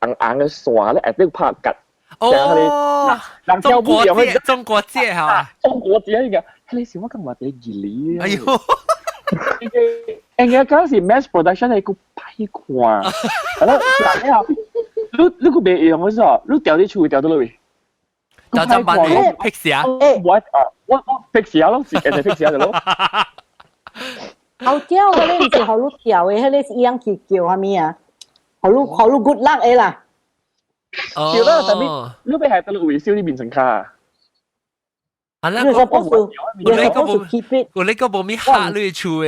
紅嘅線咧，下底拍結。哦，人中國結，中國結係中國結呢個，彼時我感覺佇義理。哎呦，應該講是 mass production 係個歹看，係咯，然後你你閣袂用嗰時候，你掉佇厝掉倒落去。就就問你辟邪啊？我啊，我我辟邪攏是，會辟邪就咯。後條彼個毋是予你跳的，彼個是伊樣去叫啥物啊？予你予你 good luck 的啦。叫到啥物？你欲係倒位燒你變成卡？啊，你 supposed to 我你個無，我你個無咪嚇你厝的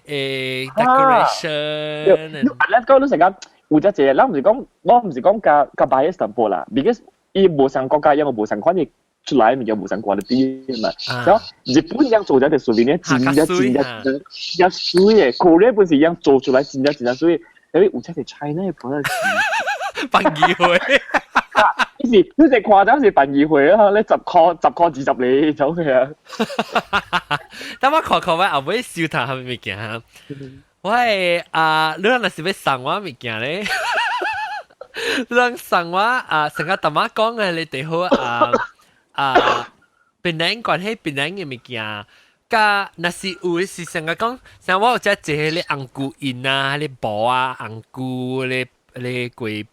誒 decoration。你啊，咱講你成講有只隻，咱毋是講，我毋是講共共 bias 淡薄啦，because 伊無相國家，因為無相款嘅出來物件無相關的啲嘛。然後日本樣做咗隻 souvenir 真正真正真正水嘅，Korea 本是樣做出來真正真正水，因為有隻係 China 嘅 product。辦議會，伊是你隻誇張是辦議會啊！你10塊10塊20厘走去啊！等我看看我後尾收頭係咪物件？我係啊，你若是欲送我物件咧，你人送我啊，成個大媽講嘅你哋好啊啊，檳榔關係檳榔嘅物件。佮若是有的是成個講，像我有只一個咧紅菇印啊，咧布啊，紅菇咧咧粿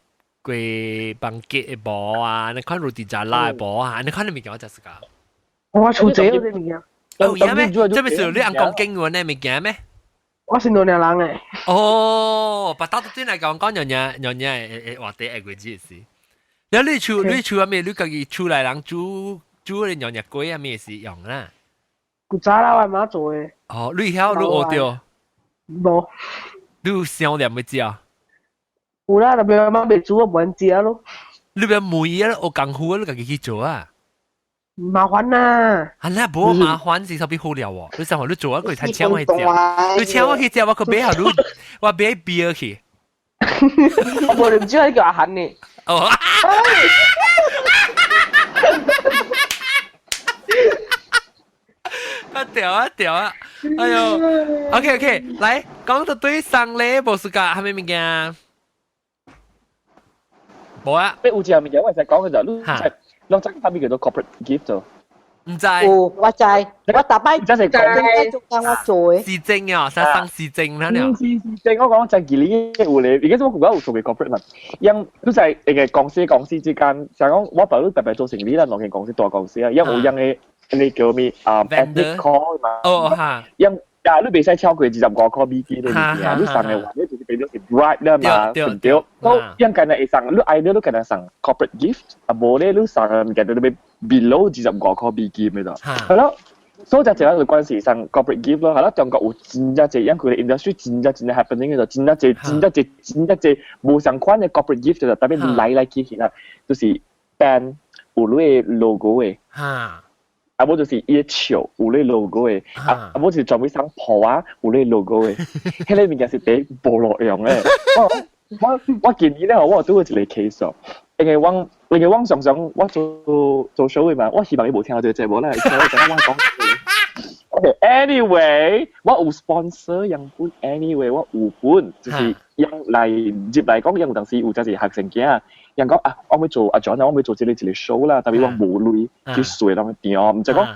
粿房結的布啊，你看 roti jala 的布啊，你看你物件我就是個。我厝這個物件。哦，有咩？這不是你按講經文的物件咩？我是娘娘人誒。哦，把大都進來講講娘娘娘娘會話題會過節是。你你厝你厝阿咩？你家己厝內人煮煮的娘娘粿啊咩是用啦？古早啦，我媽做的。哦，你曉你學著？無。你有想念欲食？有啦，特別我媽袂煮，我無人食咯。你欲問啊，學功夫啊，你家己去做啊？麻煩啦。啊，那無麻煩是特別好料哦。你想話你做啊，佢才請我去食。你請我去食，我去買下你，我買 beer 去。我無啉酒，你叫阿韓呢？哦。啊屌啊屌啊！哎呦，OK OK，來講到對送禮無 suka，係咩物件？無啊。你有一項物件我會使講嘅就，你知，攏知啥物叫做 corporate gift 就？毋知。有，我知，我逐擺真係講做工我做的。時政啊，啥送時政啦了。是時政，我講就係呢有咧，而家我覺得有做嘅 corporate 嘛，因你就一個公司公司之間，就講我爸你特別做生意啦，兩間公司大公司啊，因有樣嘅。你叫咩啊？Ethnic call 嘛。哦哈。因啊，你袂使超過25塊美金的物件，你送的話，你就是變做是 bribe 啦嘛，對唔對？都應該會送，你 idea 你敢若送 corporate gift，啊無咧你送的物件都欲 below 25塊美金的咯。係咯，所以就這個關係送 corporate gift 咯，係咯，中國有真正濟，因佢嘅 industry 真正真正 happening 嘅就真正濟，真正濟，真正濟無相款的 corporate gift 就特別來來去去啦，就是 pen 有你的 logo 的。啊，無就是伊个笑有咧 logo 的，啊啊無就是專門送鋪啊有咧 logo 的，彼个物件是第一無路用的。我我我今年咧，我有拄過一個 case 哦，因為我因為我常常我做做 show 的嘛，我希望伊無聽到這個節目啦，聽我講我講。OK，anyway，我有 sponsor 樣本，anyway 我有本，就是樣來入來講，樣有當時有陣是學生囝。人講啊，我欲做阿 John 啊，我欲做這個一個 show 啦，但係我無鐳去稅人的場，毋知講人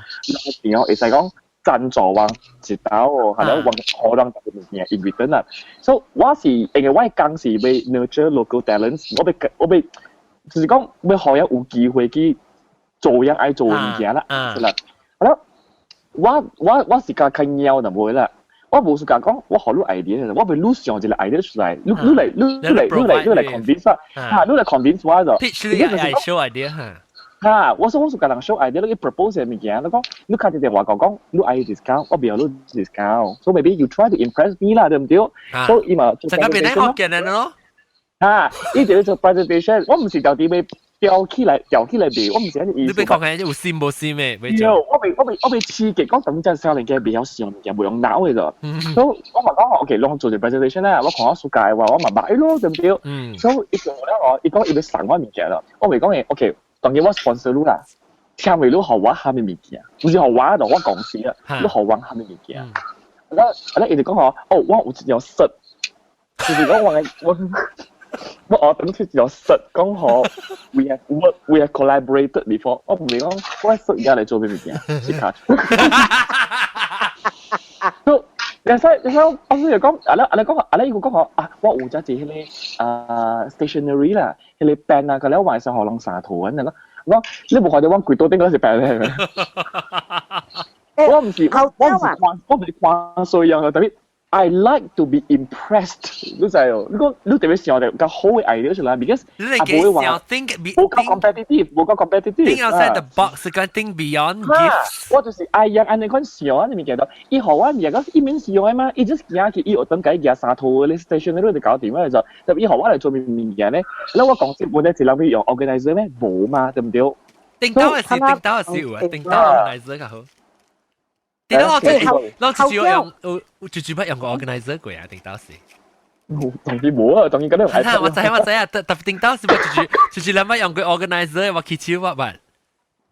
的場會使講贊助我一刀哦，係咯，我可能特別物件 in return 啦。所以我是因為我的工是欲 nurture local talents，我欲我欲就是講欲予人有機會去做人愛做的物件啦，是啦。好啦，我我我是較較貓就無啦。我無是講講，我予你 idea，我欲你想一個 idea 出來，你你來你你來你來你來 convince 我，哈，你來 convince 我就。 pitch 你愛 show idea 哈。哈，我說我是共人 show idea，你 propose 的物件，你講你敲一電話講講，你愛 discount，我袂曉你 discount，so maybe you try to impress me 啦，對毋對？所以伊嘛做。成個變咧學見人咯。哈，伊就做 presentation，我毋是到底欲吊起來吊起來賣，我毋是按呢意思。你欲看看有心無心的？對，我欲我欲我欲刺激，講等陣少年家袂曉想物件，袂用腦的就。所以我嘛講 OK，攏做一個 presentation 啦，我看我暑假的話，我嘛買咯，對毋對？所以伊做了哦，伊講伊欲送我物件咯，我咪講的 OK，當然我 sponsor 你啦，聽話你予我啥物物件，毋是予我，就我公司啊，你予我啥物物件。啊，啊，伊就講吼，哦，我有一條 cert，就是講我我。我我等出有實講好，we have work, we have collaborated before。我唔係講我實而家嚟做咩物件，是卡。都，你使你使我是講，阿拉阿拉講阿拉伊個講好啊，我有只隻彼个啊 stationery 啦，彼个 pen 啊，佢咧晚上學攏三圖啊，那個我你無看著我櫃桌頂嗰是 pen 咩？我毋是我毋是看我毋是看衰樣啊，特別。I like to be impressed，你知哦？你講你特別想到較好嘅 idea 出來，because 你嚟幾想 think 冇夠 competitive，冇夠 competitive。 Think outside the box，講 think beyond gifts。我就是哎呀，按呢款想啊，你物件到，伊予我物件，伊免想的嘛，伊 just 行去，伊學等解舉三套嘅 station 嗰度就搞掂啦，就特別伊予我來做物物件咧，那我公司本來一人要用 organizer 咩？無嘛，對唔對？頂到嘅是頂到嘅是有啊，頂到 organizer 較好。點解我我直接用我直接捌用過 organizer 過啊？頂到是。當然冇啊，當然咁樣。我知我知啊，特特別頂到是我直接直接兩捌用過 organizer，我起手我捌。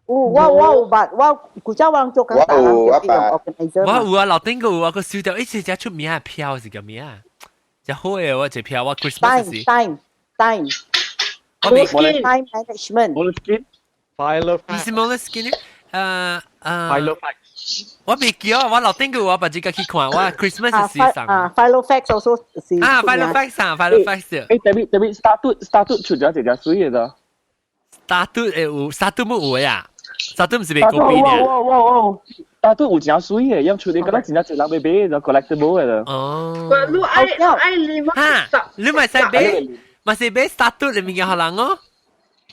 有我有捌，我古早我做工大人就用 organizer。我有啊，老頂個有啊，佢燒掉，一時只出名嘅票是叫咩啊？只好嘅我隻票我 Christmas 時。Time time time。我未 time management。 Moleskine。 File。你是 Moleskine？File。我未記啊，我老頂個我把這個去看，我 Christmas 時送。啊，Filofax also 是。啊，Filofax 啊，Filofax。誒，特別特別 Startup Startup 出咗一隻水嘅咋？Startup 會有，Startup 冇有呀？Startup 唔是袂 copy 嘅。哇哇哇！Startup 有真水嘅，用出嚟覺得真正一人買買就 collectible 嘅啦。哦。你愛愛你哈，你咪使買，咪是買 Startup 裡面嘅可能哦。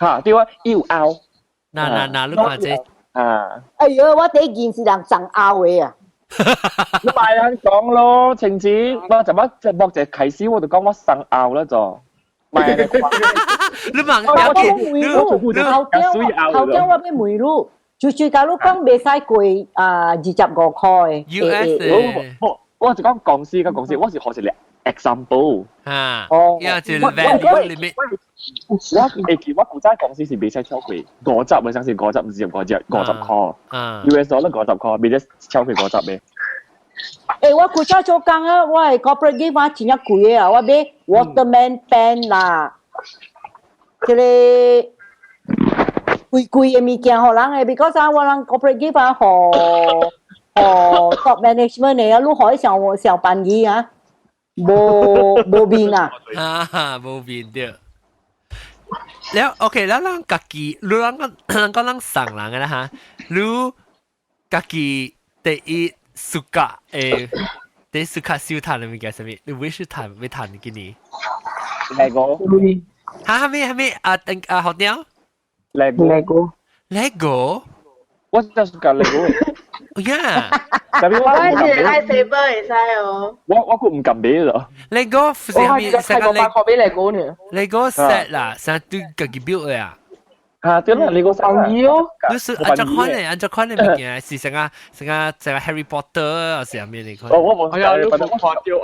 嚇，對啊，伊有拗。嗱嗱嗱，你看這。啊！哎喲，我第一件是人送拗的啊！你咪係講咯，晴子，我就乜即係莫就開始我就講我送拗啦就，咪你問我問你，後邊後邊我欲問你，就是假如講袂使過啊25塊 US 我就講公司個公司，我是學一個 example 啊，哦，要一個 value limit。我會記我古早公司是袂使超過五十，我相信五十毋是五十，50塊。US dollar 50塊，袂使超過五十嘅。欸，我古早做工啊，我的 corporate gift 我真正貴啊，我買 Waterman pen 啦，這個貴貴的物件予人的，because 啊，我人 corporate gift 啊，予 top management 的啊，你予伊上上便宜啊，無無面啊。啊，無面對。了 OK，了咱家己，你人講人講咱送人的啦哈，你家己第一 suka 誒，第一 suka 小嘆的物件啥物？你會是嘆會嘆今年？ Lego。哈哈咩哈咩啊？等啊，學鳥？Lego。 Lego。 Lego。我就是 suka Lego。呀！特別我我是 lightsaber 會使哦。我閣毋敢買咯。 Lego 是啥物？開500塊俾 Lego 呢？Lego set 啦，啥對家己 build 的啊？啊，對啦，Lego 創意哦。你是按怎款的？按怎款的物件？是啥個啥個啥個 Harry Potter 啊？是啥物你看？哦，我冇。係啊，你冇看到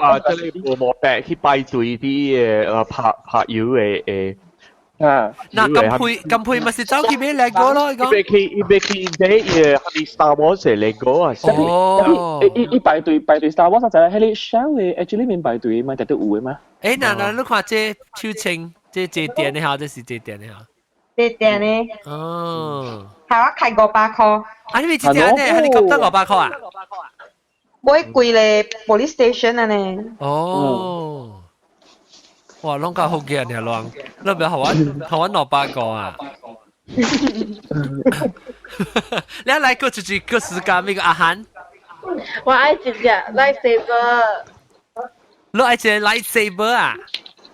啊？這個無白去排隊啲誒，拍拍油的誒。啊！嗱，咁配咁配咪是走去買 Lego 咯？伊欲去伊欲去買伊個係 Star Wars 的 Lego 啊！哦，伊排隊排隊 Star Wars 就係彼個 shell 的，actually 面排隊嘛，特別有的嘛。誒，嗱嗱，你看這手清，這這店的哈，這是這店的哈。這店的。哦。係我開500塊。啊，你咪這隻呢？係你覺得500塊啊？買貴咧，police station 啊呢。哦。哇，攏較好嘅呢，攏，你不要予我200個啊！你來個就是個時間，那個阿韓。我愛一隻 lightsaber。你愛一個 lightsaber 啊？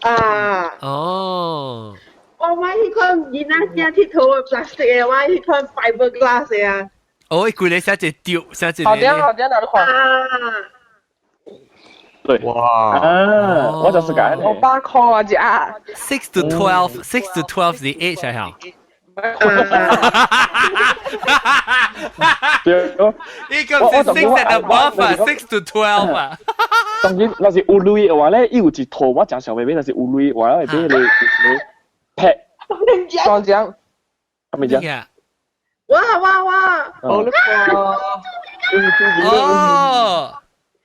啊。哦。我買彼款囡仔正𨑨迌的 plastic 的，我愛彼款 fiberglass 的啊。哦，伊規个寫一個吊，寫一個。好點好點，哪裡看？啊。對。哇！啊，我就是咁。500塊啊，只啊。 6 to 12, 6 to 12 是 age 係對。呢個是 6 and above 啊，6 to 12 啊。當然，若是有鐳的話咧，伊有一套我誠想欲買，若是有鐳的話，會買彼個一個 pad。裝獎。係咪啫？哇哇哇！哦，你看。哦。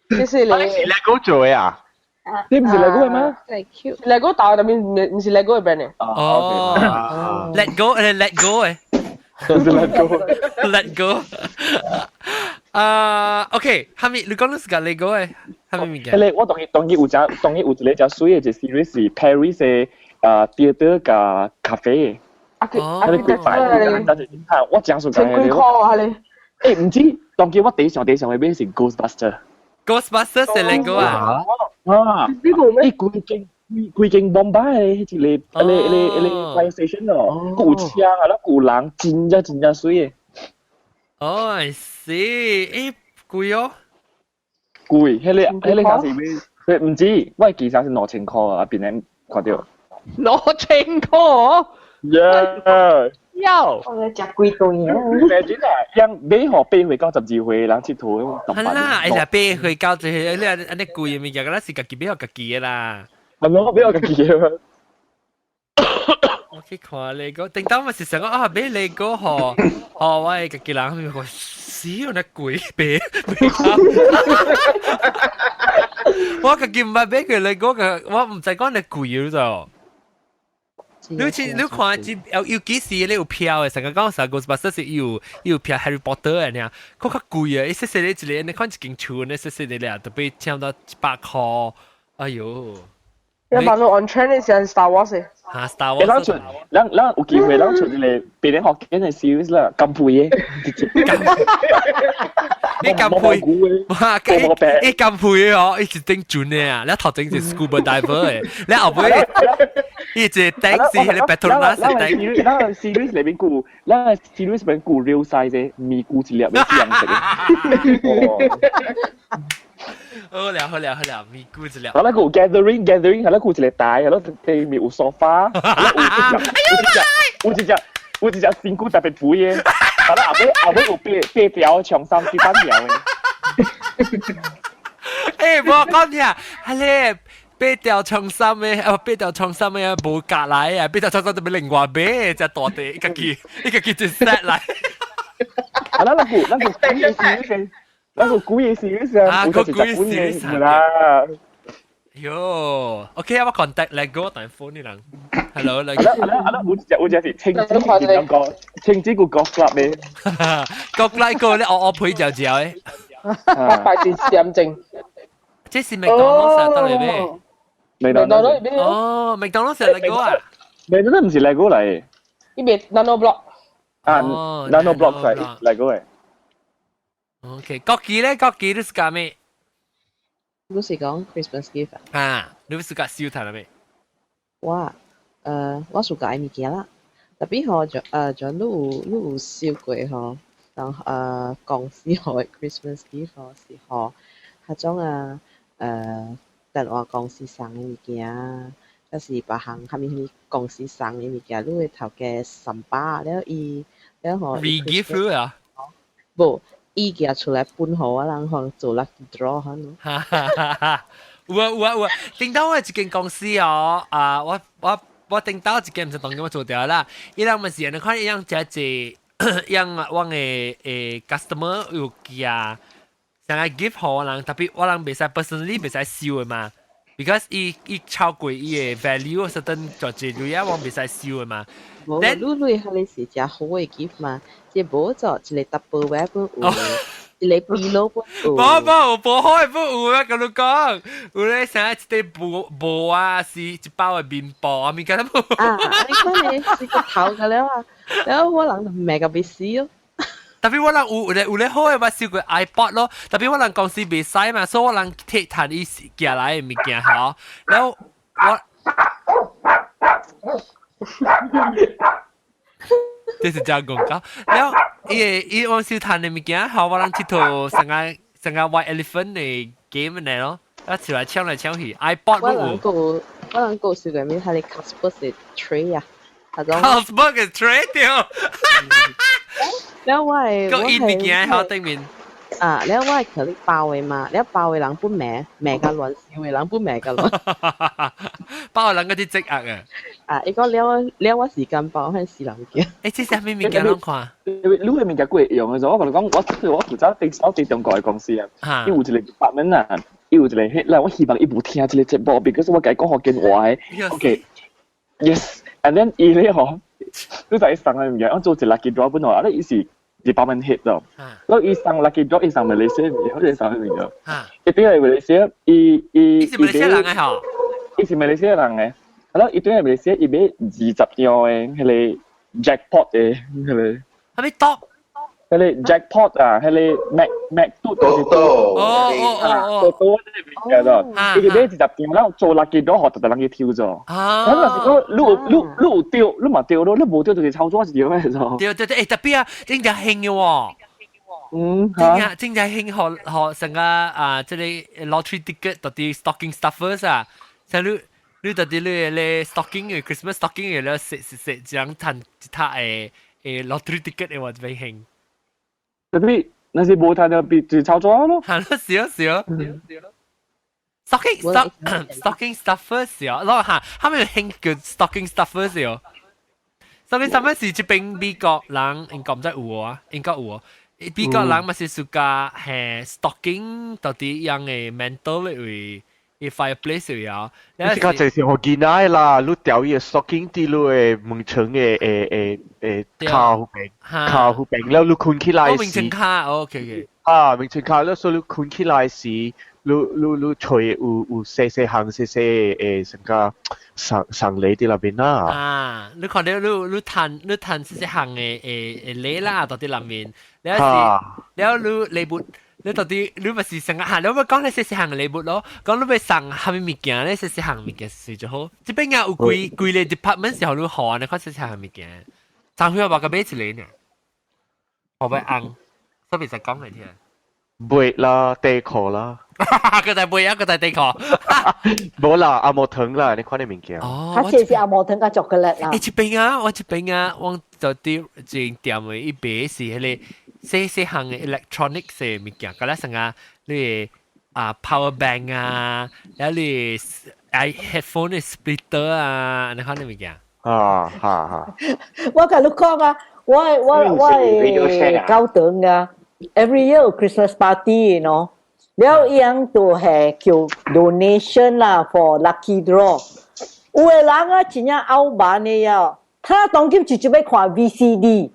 這是你。是 Lego 做的啊？你唔是 Lego 的咩？Lego 大，但係唔是 Lego 的 brand 的。哦。Let go 誒，Let go 誒。 Let go。 Let go。啊，OK，哈咪你講你是講 Lego 誒，哈咪物件？彼個我當然當然有隻當然有一個隻水的一個 series 是 Paris 的啊 theater 佮 cafe。啊，哦，彼個幾擺，我誠想講千幾塊啊你？欸，毋知當今我第一想第一想欲買是 Ghostbuster。Ghostbusters 係 Lego 啊？啊！呢個咩？欸，規間規間bomba 的一個一個一個一個 fire station 哦，閣有車啊，啦，閣有人，真正真正媠的。哦，I see，欸，貴哦。貴，彼個啥是買？毋止，我記啥是2000箍啊，邊咧看著。2000箍？ Yeah。要。我咧食幾頓啊！ Imagine 啊，人買予8歲到12歲人𨑨迌，係啦，哎呀，8歲到這個，你按呢貴的物件，敢若是家己買予家己的啦。係咯，買予家己的。我去看 Lego，頂當嘛是想講啊，買 Lego 予，予我的家己人，我死有那貴買買。我家己毋捌買過 Lego 個，我毋知講你貴咗。你似你看，只有有幾時你有票的，成個講啥 Ghostbusters 是有票 Harry Potter 的爾，閣較貴啊！伊細細個一個，你看一間厝，你細細個咧，都欲差不多100箍。哎喲！你問我 on trend 是 Star Wars 嚇，Star Wars。咱出，咱咱有機會，咱出一個別人學緊的 series 啦，金配的。你金配，哇！伊金配的哦，伊是頂準的啊！你頭前是 scuba diver 的，你後尾伊一個 tank 是彼個 Petronas tank。咱 series 裏面顧，咱 series 裏面顧 real size 的咪顧一粒的紫紅色的。好了好了好了，咪顧一粒。好啦，個 gathering gathering，係啦，顧一個台，係咯，對面有 sofa，有一隻有一隻有一隻身軀特別肥的，好啦，後尾有八條長衫幾百條的。欸，無講聽，係咧八條長衫的，啊八條長衫的無夾來啊，八條長衫特別另外買，隻大塊，伊家己一 set 來。啊，咱個古嘅 series，咱個古嘅 series 啊，個古嘅 series 啦。喲，OK 啊，我 contact Lego 但 phone 你人，Hello Lego。啊啦啊啦，有隻是青子兩個，青子個 golf club 的。 golf club 個咧，我配嚼嚼的。800字點正。這是麥當勞到嚟咩？麥當勞。哦，麥當勞是 Lego 啊？麥當勞毋是 Lego 來。伊袂 Nano Block。啊，Nano Block 係 Lego 的。 OK，國旗咧，國旗你是幹咩？你是講 Christmas gift 啊？啊，你是甲收睇了未？我暑假物件啦，特別吼就就你有收過吼，當公司予 Christmas gift 吼是予彼種啊電話公司送的物件，抑是別項啥物啥物公司送的物件，你的頭家三百了伊了吼。 Re-gift 啊？無。伊寄出來分予我人予做 lucky draw 哈喏。哈哈哈哈有啊有啊有啊！頂到我一間公司哦，啊我頂到一間毋是當今我做掉啦。伊人嘛是按呢款，伊樣誠濟，樣阮的customer 有寄想愛 gift 予我人，特別我人袂使 personally 袂使收的嘛。because 伊超過伊的 value certain 就一類啊，我袂使收的嘛。無，你彼個是誠好的 gift 嘛？這無做一個 Tupperware 本有，一個 pillow 本有。無無無好的本有啊，佮你講，有咧啥一塊布布啊，是一包的麵包啊，物件都無。啊，你看你是個頭個了啊，了我人就罵甲欲死哦。特別我人有咧好的，我收過 iPod 咯。特別我人公司袂使嘛，所以我人提趁伊寄來的物件吼。然後我。這是真戇鳩。然後伊個伊往時趁的物件，吼，我人𨑨迌成個成個 White Elephant 的 game 來咯，啊，出來搶來搶去，iPod 我人閣有，我人閣有收過物，彼個 Carlsberg 的 tray 啊，彼種。 Carlsberg 的 tray 對。了我的閣印物件喺頂面。啊，了我的可能包的嘛，了包的人本罵罵甲亂，收的人本罵甲亂。包的人嗰啲積壓啊！啊，伊講了了我時間包，彼死人物件。欸，這是啥物物件攏看？你的物件過會用的時候，我共你講，我負責佇我佇中國的公司啊，伊有一個 department 啊，伊有一個彼啦，我希望伊無聽這個節目，because 我共伊講福建話的。OK，yes，and then 伊咧吼，你知伊送的物件，我做一個 lucky draw 本吼，啊，咧伊是 department head 咯，然後伊送 lucky draw，伊送馬來西亞物件，好似送啥物件？伊對來馬來西亞，伊伊是馬來西亞人的吼？伊是馬來西亞人的，啊，伊對來馬來西亞，伊買20張的彼個 jackpot 的彼個。啥物 top？彼個 jackpot 啊，彼個 Mac 麥嘟就是多哦哦哦多多呢物件咗，伊買一十張，然後做垃圾都學特特人去抽咗。啊！咁若是講你有你你有丟，你嘛丟咯，你無丟就是抽紙一條咩咗？對對對，誒特別啊，真正興嘅喎。真正真正興學學成個啊，這個 lottery ticket 到底 stocking stuffers 啊，像你你到底你你 stocking 嘅 Christmas stocking 嘅咧，食食食這樣趁一塔誒誒 lottery ticket 嘅話就變興。特別那是無趁就變就抽紙咯。係咯，是咯，是咯。stocking stuff stocking stuffers 是哦，攞嚇，他們興叫 stocking stuffers 是哦。stocking stuffers 是這邊美國人應該毋知有啊，應該有啊。美國人嘛是暑假係 stocking 到底樣嘅 mantel 嘅位，伊 fireplace 位啊。你這個就是予囡仔啦，你掉伊個 stocking 佇你的門窗的誒誒誒跤邊，跤邊了你睏起來時，門窗跤，OK OK。啊，門窗跤了，所以你睏起來時，你你你揣有有細細項細細誒成個送送禮佇內面啦。啊，你看到你你趁你趁細細項的誒誒禮啦，到佇內面。了是，了你禮物，你到底你咪是成個嚇，你咪講你細細項禮物咯，講你欲送啥物物件咧，細細項物件是就好。這邊啊有幾幾個 department 時候你學你看細細項物件，昨昏我個買一個呢，我欲紅，所以就講嚟聽。襪啦，底褲啦。個在襪啊，個在底褲。無啦，阿毛糖啦，你看你物件。哦，較濟是阿毛糖佮巧克力啦。欸，這邊啊，我這邊啊，我就佇一店的伊賣是彼个細細項的 electronics 的物件，佮咱成啊，你啊 power bank 啊，了你愛 headphone 的 splitter 啊，你看你物件。啊，哈哈。我共你講啊，我我我的教堂啊，every year 有 Christmas party，you know。了伊樣都係叫 donation 啦，for lucky draw。有的人啊，真正敖蠻的呀，他當今直接欲看 VCD。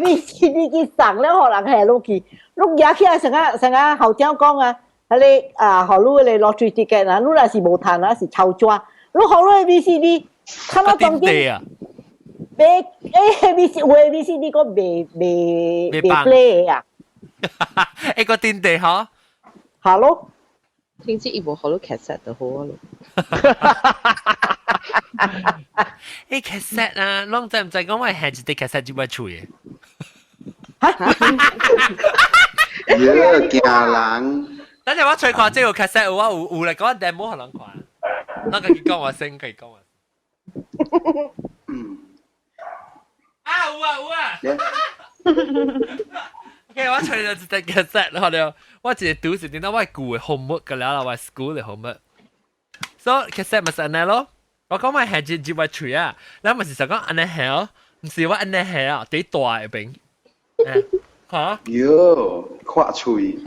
VCD 去送了，予人下落去，你舉起來成個成個校長講啊，彼个啊，予你彼個 lottery ticket 啊，你若是無趁啊，是抽紙，你予你 VCD，他媽當今。袂欸 V C 有的 VCD 閣袂袂袂 play 啊！欸個電地嗬，Hello，聽知伊無予你 cassette 就好咯。欸 cassette 啊，攏知毋知講我係一隻 cassette 入來厝的？哈？喲，驚人！等陣我揣看這個 cassette，我有有來講 demo 予人看，我家己講話先，家己講話。嗯。啊有啊有啊！OK，我揣著一隻 cassette，好了，我一個拄是聽到我舊的 homework 個了啦，我 school 的 homework。So cassette 咪是按呢咯，我講我係入入來喙啊，咱咪是想講按呢下，毋是我按呢下啊，佇大的邊。嚇？喲，闊喙。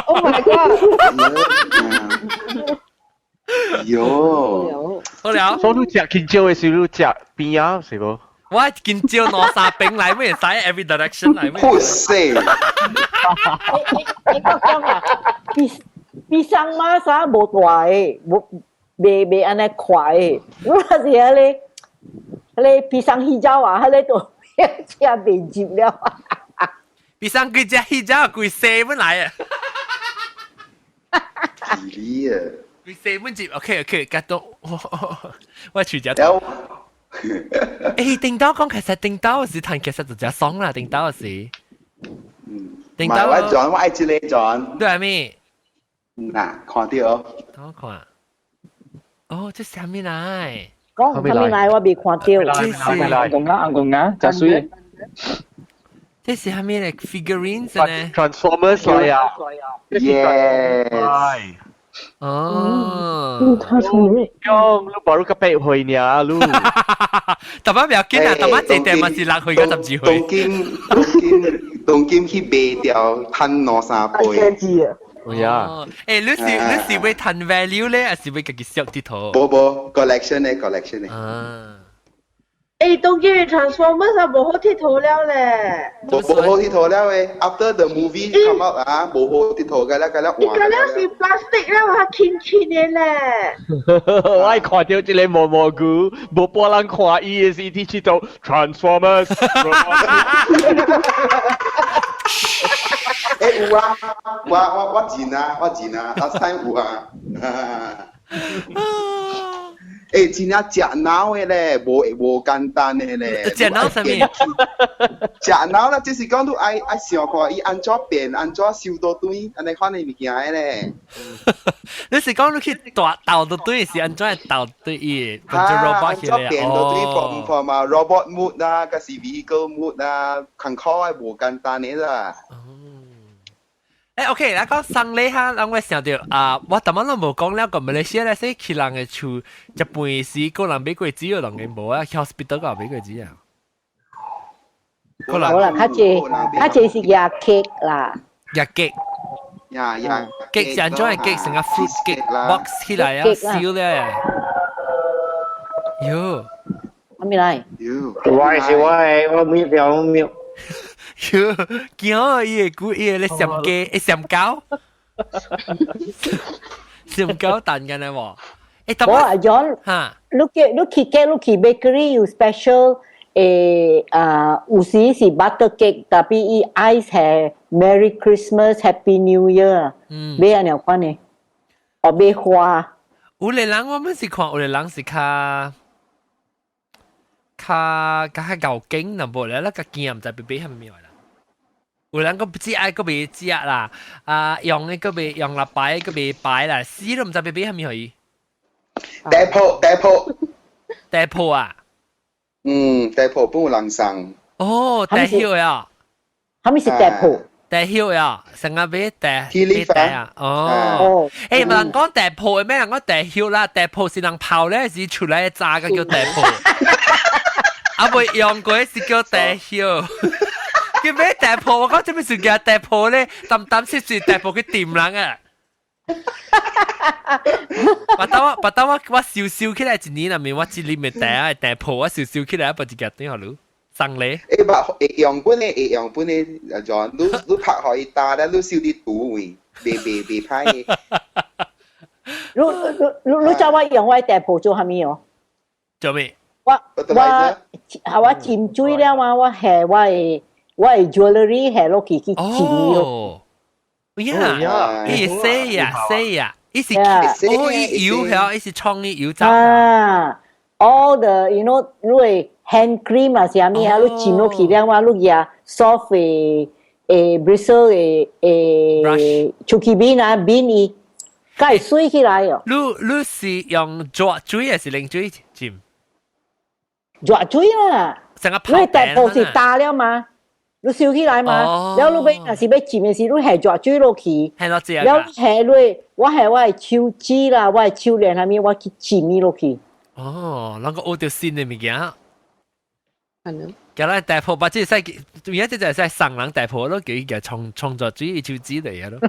Oh my god！喲，好了。所以你食香蕉的時，你食邊仔是無？我香蕉兩三邊來，會使 every direction 來。好勢。你我講啊，比比上馬啥無大的，無袂袂按呢快的。我若是彼个，彼个pisang hijau 啊，彼个都食袂入了。 pisang 規隻 hijau 規細本來啊。幾啊？規細本入，OK OK，甲到我取只。欸，頂到講其實頂到是彈，其實就真爽啦，頂到是。嗯。頂到我轉，我愛這個轉。對咪？嗱，看到。等我看。哦，這啥物來？講啥物來？我未看到。這是紅公鴨，紅公鴨，真媠。這是啥物咧？Figurines 呢？Transformers 來啊！Yes。哦，他從裡面。用你無你個八歲爾，你。逐擺不要緊啊，逐擺這店嘛是6歲到12歲。當今當今當今去賣掉，趁兩三倍。係啊。欸，你是你是欲趁 value 咧，還是欲家己惜佇頭？無無，collection 的 collection 的。啊。欸，當今 Transformers 啊，無好𨑨迌了咧。無好𨑨迌了誒，After the movie come out 啊，無好𨑨迌嘅啦，嘅啦伊個了是 plastic 了，較輕輕的咧。我愛看著這个毛毛菇，無半人看伊的時，佇佚佗 Transformers。欸有啊，我真啊，我真啊，last time 有啊。欸，真正食腦的咧，無簡單的咧。食腦啥物？食腦啦，就是講你愛想看伊按怎變，按怎收倒轉，按呢款的物件的咧。你是講你去大鬥倒轉是按怎鬥對伊？變做 robot 起來啊？變到轉 from 啊 robot mode 啊，還是 vehicle mode 啊，艱苦的無簡單的啦。欸，OK，來講送禮哈，讓我想著啊，我頭仔攏無講了個馬來西亞咧，說去人的厝食飯時，個人買果子，有人嘅無啊，去 hospital 個買果子啊。無啦，較濟較濟是夾 cake 啦。夾 cake。呀呀，cake 是按怎嘅 cake？成個 fruit cake box 起來啊，燒咧。喲。啥物來？喲。我是我的，我沒表沒有。喲，驚伊會估伊個咧閃雞，會閃狗，閃狗蛋緊咧無？欸，我阿 John，哈，你去 cake，你去 bakery 有 special 誒啊，有時是 butter cake，tapi 伊 ice 係 Merry Christmas Happy New Year，買按呢款的，哦買花。有个人我們是看，有个人是較。較較厚經，若無咧，咱家己也毋知欲買啥物啦。有人閣不知愛閣袂食啦，啊用的閣袂用啦，擺閣袂擺啦，死都毋知欲買啥物予伊。地鋪地鋪地鋪啊！嗯，地鋪本有人送。哦，地葉啊！啥物是地鋪？地葉啊，成日買地買地啊！哦，欸，人講地鋪咩？人講地葉啦，地鋪是人泡咧，是出來炸個叫地鋪。啊，未用過是叫地葉。叫咩地鋪？我講這邊是叫地鋪咧，淡淡濕濕地鋪去掂人啊！把當我燒燒起來一年內面，我這裡面地啊地鋪，我燒燒起來，不一個點好嚕送禮。欸，把會用本的，會用本的，就你拍予伊焦咧，你燒佇廚位，袂歹的。你知我用我地鋪做啥物哦？做咩？我浸水了嘛，我下我的 jewelry 下落去去浸咯。呀，伊洗呀洗呀，伊是哦伊油曉，伊是創意油走。啊，all the 你的 hand cream 啊，啥物啊，你浸落去了嘛，你舉 soft 的誒 bristle 的誒，手機邊啊邊伊，佮會水起來哦。你是用熱水還是冷水浸？熱水啦，成個你地鋪是焦了嘛？你燒起來嘛？了你欲若是欲浸的時，你下熱水落去，了下落，我下我的手指啦，我的手鏈啥物，我去浸伊落去。哦，咱個學著新的物件。係咯。今日大婆把這使，而家這就係送人大婆咯，叫伊個創作主義手指嚟啊咯。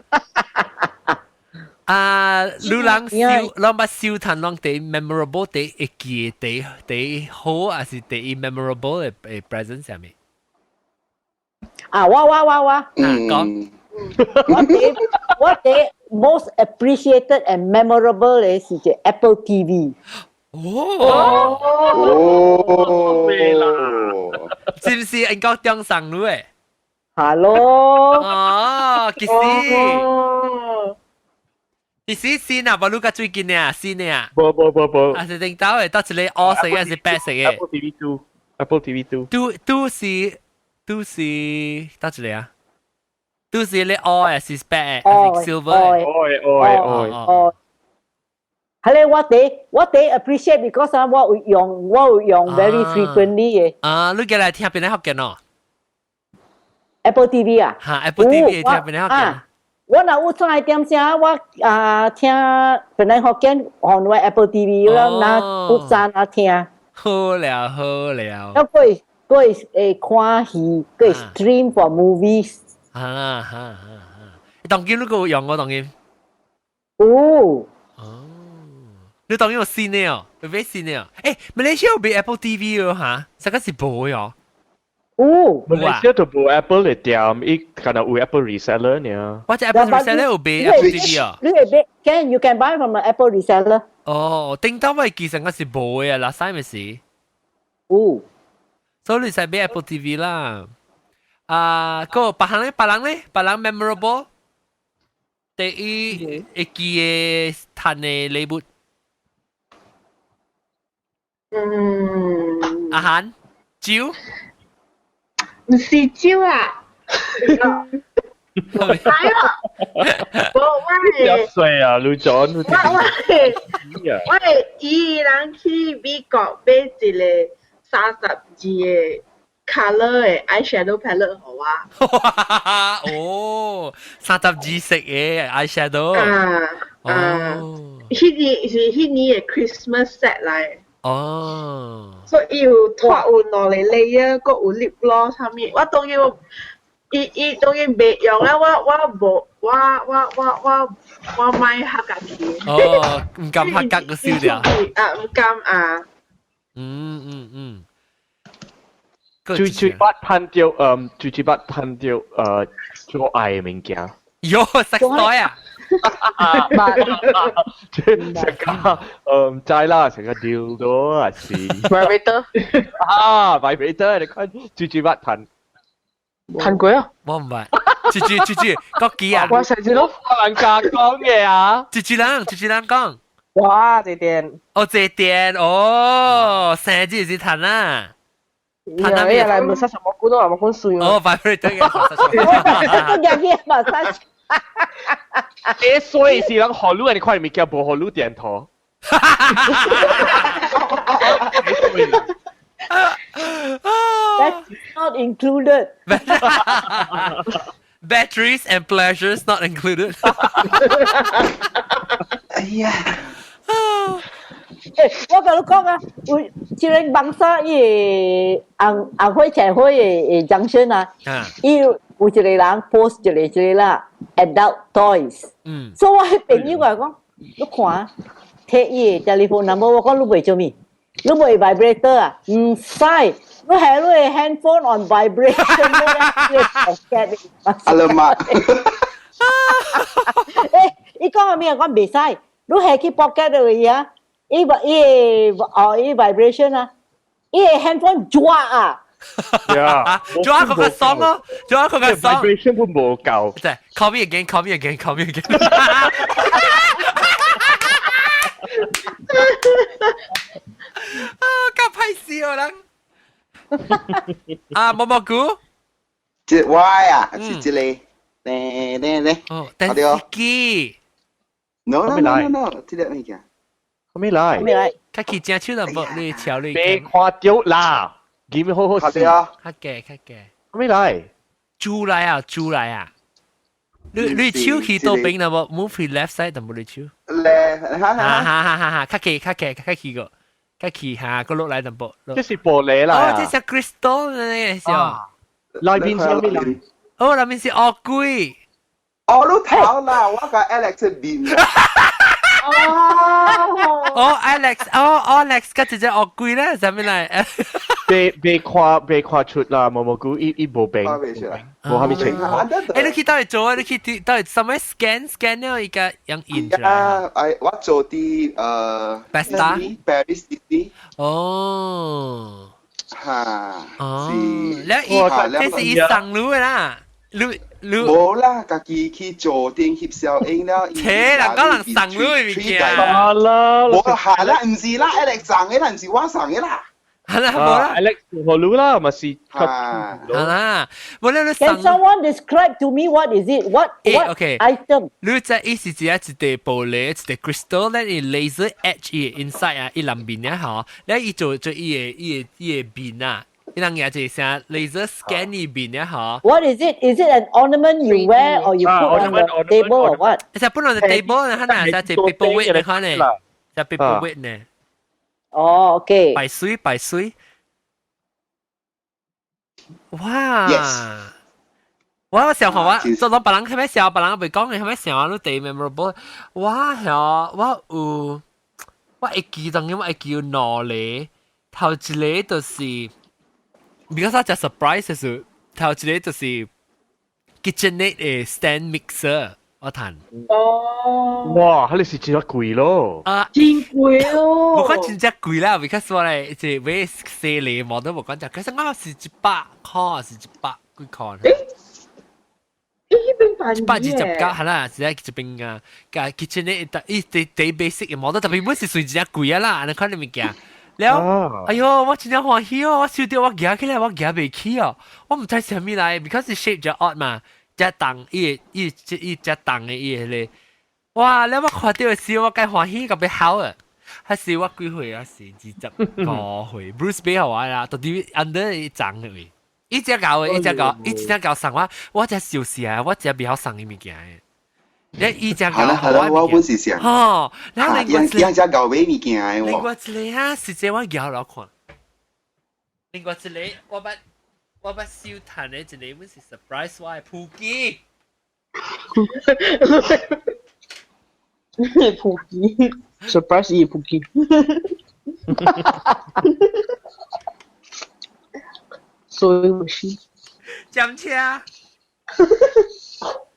啊，你人燒，咱捌燒炭攏第 memorable 第會記第第好，還是第一 memorable 的 present 啥物？啊，我，講，我第 most appreciated and memorable 的是這 Apple TV。哦，哦，是毋是應該中送你的？ Hello。哦，其實。其實先啊，無你較最近的啊，新的啊。無無無無。啊是頂頭的，到一個烏色還是白色的？Apple TV Two，Apple TV Two。都是都是到一個啊？都是你烏的，是白的，還是 silver 的？烏的烏的烏的。哦。係咧，我第 appreciate because 啊，我有用 very frequently 嘅。啊，你過來聽邊個福建哦？Apple TV 啊？哈，Apple TV 聽邊個福建？我若有出來點聲，我啊聽本來福建換我 Apple TV 了，拿有早啊聽。好了好了。啊，閣會看戲，閣會 stream for movies。啊哈哈哈！當今你閣有用哦，當今。有。哦。你當有新的哦，有買新的哦。誒，馬來西亞有買 Apple TV 哦嚇，這個是無的哦。有。馬來西亞就無 Apple 的店，伊敢若有 Apple reseller 呢。我隻 Apple reseller 有賣 Apple TV 啊。你會買，can you can buy from an Apple reseller。哦，頂到我記成個是無的啊，拉西咪是。有。所以你使買 Apple TV 啦。啊，個別人咧，別人咧，別人 memorable。第一會記的趁的禮物。嗯。阿韓，酒。唔是酒啊。係啊，我我係歲啊，盧總。我係伊人去美國買一個32個 colour 的 eyeshadow palette 予我。哦，32色的 eyeshadow。啊啊，彼年是彼年的 Christmas set 來。哦。所以有脫有兩個 layer，閣有 lip gloss 啥物，我當然。伊伊當然袂用啊！我我無我我我我我買黑格去。哦，毋甘黑格個燒掉。啊，毋甘啊。嗯嗯嗯。最最捌趁著，嗯，最最捌趁著，做愛的物件。喲，sex toy 啊！成個，唔知啦，成個 dildo 啊是。 Vibrator。啊，vibrator，你看最最捌趁。趁過啊！我唔捌，豬豬豬豬，國機啊！我成日都人家講嘅啊！豬豬人，豬豬人講。哇！這電。哦，這電哦，生日是趁啊！趁啊！咩嚟？冇殺什麼股都話冇咁水。哦，vibrator 嘅。都入去嘛殺。誒，所以是人學你，你看物件無予你電頭。 That's not included. Batteries and pleasures not included. 哎呀！欸，我共你講啊，有一个網沙伊個紅紅火青火的 junction 啊，伊有一個人 post 一個一個啦，adult toys。嗯。所以我彼朋友啊講，你看，提伊个 telephone number，我講你賣做物？你賣 vibrator 啊？毋使，你係你个 handphone on vibration 你 pocket。 Alamak！欸，伊講啥物啊？講袂使，你係去 pocket 的位啊？伊伊個哦，伊 vibration 啊，伊個 handphone 抓啊，抓佢個爽咯，抓佢個爽。 vibration 都無夠。即係 call me again, call me again, call me again。啊，咁歹笑人。啊，毛毛菇。這我啊，是這個，咧咧咧。哦，電視機。 No no no no no，這個物件。咩來？咩來？較起正手就無你潮你。別看著啦，見好好笑。較嘅較嘅。咩來？豬來啊，豬來啊！你你手去倒邊啦無？Move 去 left side 就無你手。咧，哈哈哈哈哈！較起較起較起個，較起下個落來淡薄。這是玻璃啦。哦，這是 crystal 呢，是哦。內邊是咩來？哦，內面是烏龜。哦，你頭啦，我共 Alex 面。哦，哦，Alex，哦，Alex，佮一隻烏龜咧，啥物來？別別看別看出啦，毛毛菇伊伊無病，無啥物情況。欸，你去佗位做啊？你去佗位啥物 scan scan 了，伊個用印出來。啊，哎，我做佇Besta Paris City。哦。哈。哦。了伊，這是伊送你的啦。你你無啦，家己去做頂翕小影了。切，人講人送你的物件。啦，無下啦，毋是啦，Alex 送的啦，毋是我送的啦。係啦，無啦，Alex 予你啦，嘛是。係啦，無啦，你 Can someone describe to me what is it? What what item? 你這意思只係一塊玻璃，一塊 crystal 咧，伊 laser etch 伊 inside 啊，伊內面啊吼，咧伊做做伊个伊個伊個面啊。伊人嘢就是啥 laser scan 伊面啊吼。 What is it? Is it an ornament you wear or you put on the table or what? 係 put on the table 呢，可能係隻 paperweight 呢，可能隻 paperweight 呢。哦，OK。擺水擺水。哇！我想話我做到別人係咪笑，別人袂講嘅係咪笑啊？你第 memorable。我係我有我會記當然我會記有兩個，頭一個就是，because 我真 surprise 是，頭一個就是 KitchenAid 的 stand mixer，我嘆。哦。哇，彼是真貴咯。啊，真貴咯。無講真正貴啦，because 我咧這買細粒無都無講只，其實我是100塊，是100幾塊。欸，彼邊辦 129，係啦，是喺這邊啊，個 KitchenAid 伊第第 basic 嘅 model，特別本是算真貴啊啦，你看你物件。了，哎喲，我真正歡喜哦！我收到我舉起來，我舉袂起哦，我毋知啥物來，because 是 shape 就 odd 嘛，只重伊伊伊只重的伊個，哇！了我看到的時，我該歡喜甲欲哭啊！還是我幾歲啊？是20個歲，Bruce 買予我啦，到底 under 伊重的位，伊只搞的，伊只搞，伊真正搞送我，我真笑死啊！我真袂曉送伊物件的。你伊只搞好啦，我本是想，吼，然後另外一個，伊只搞買物件的另外一個啊，實際我搖落看。另外一個，我捌收趁的一個，阮是 surprise 我的普基。普基，surprise 伊普基。所以我是。講車。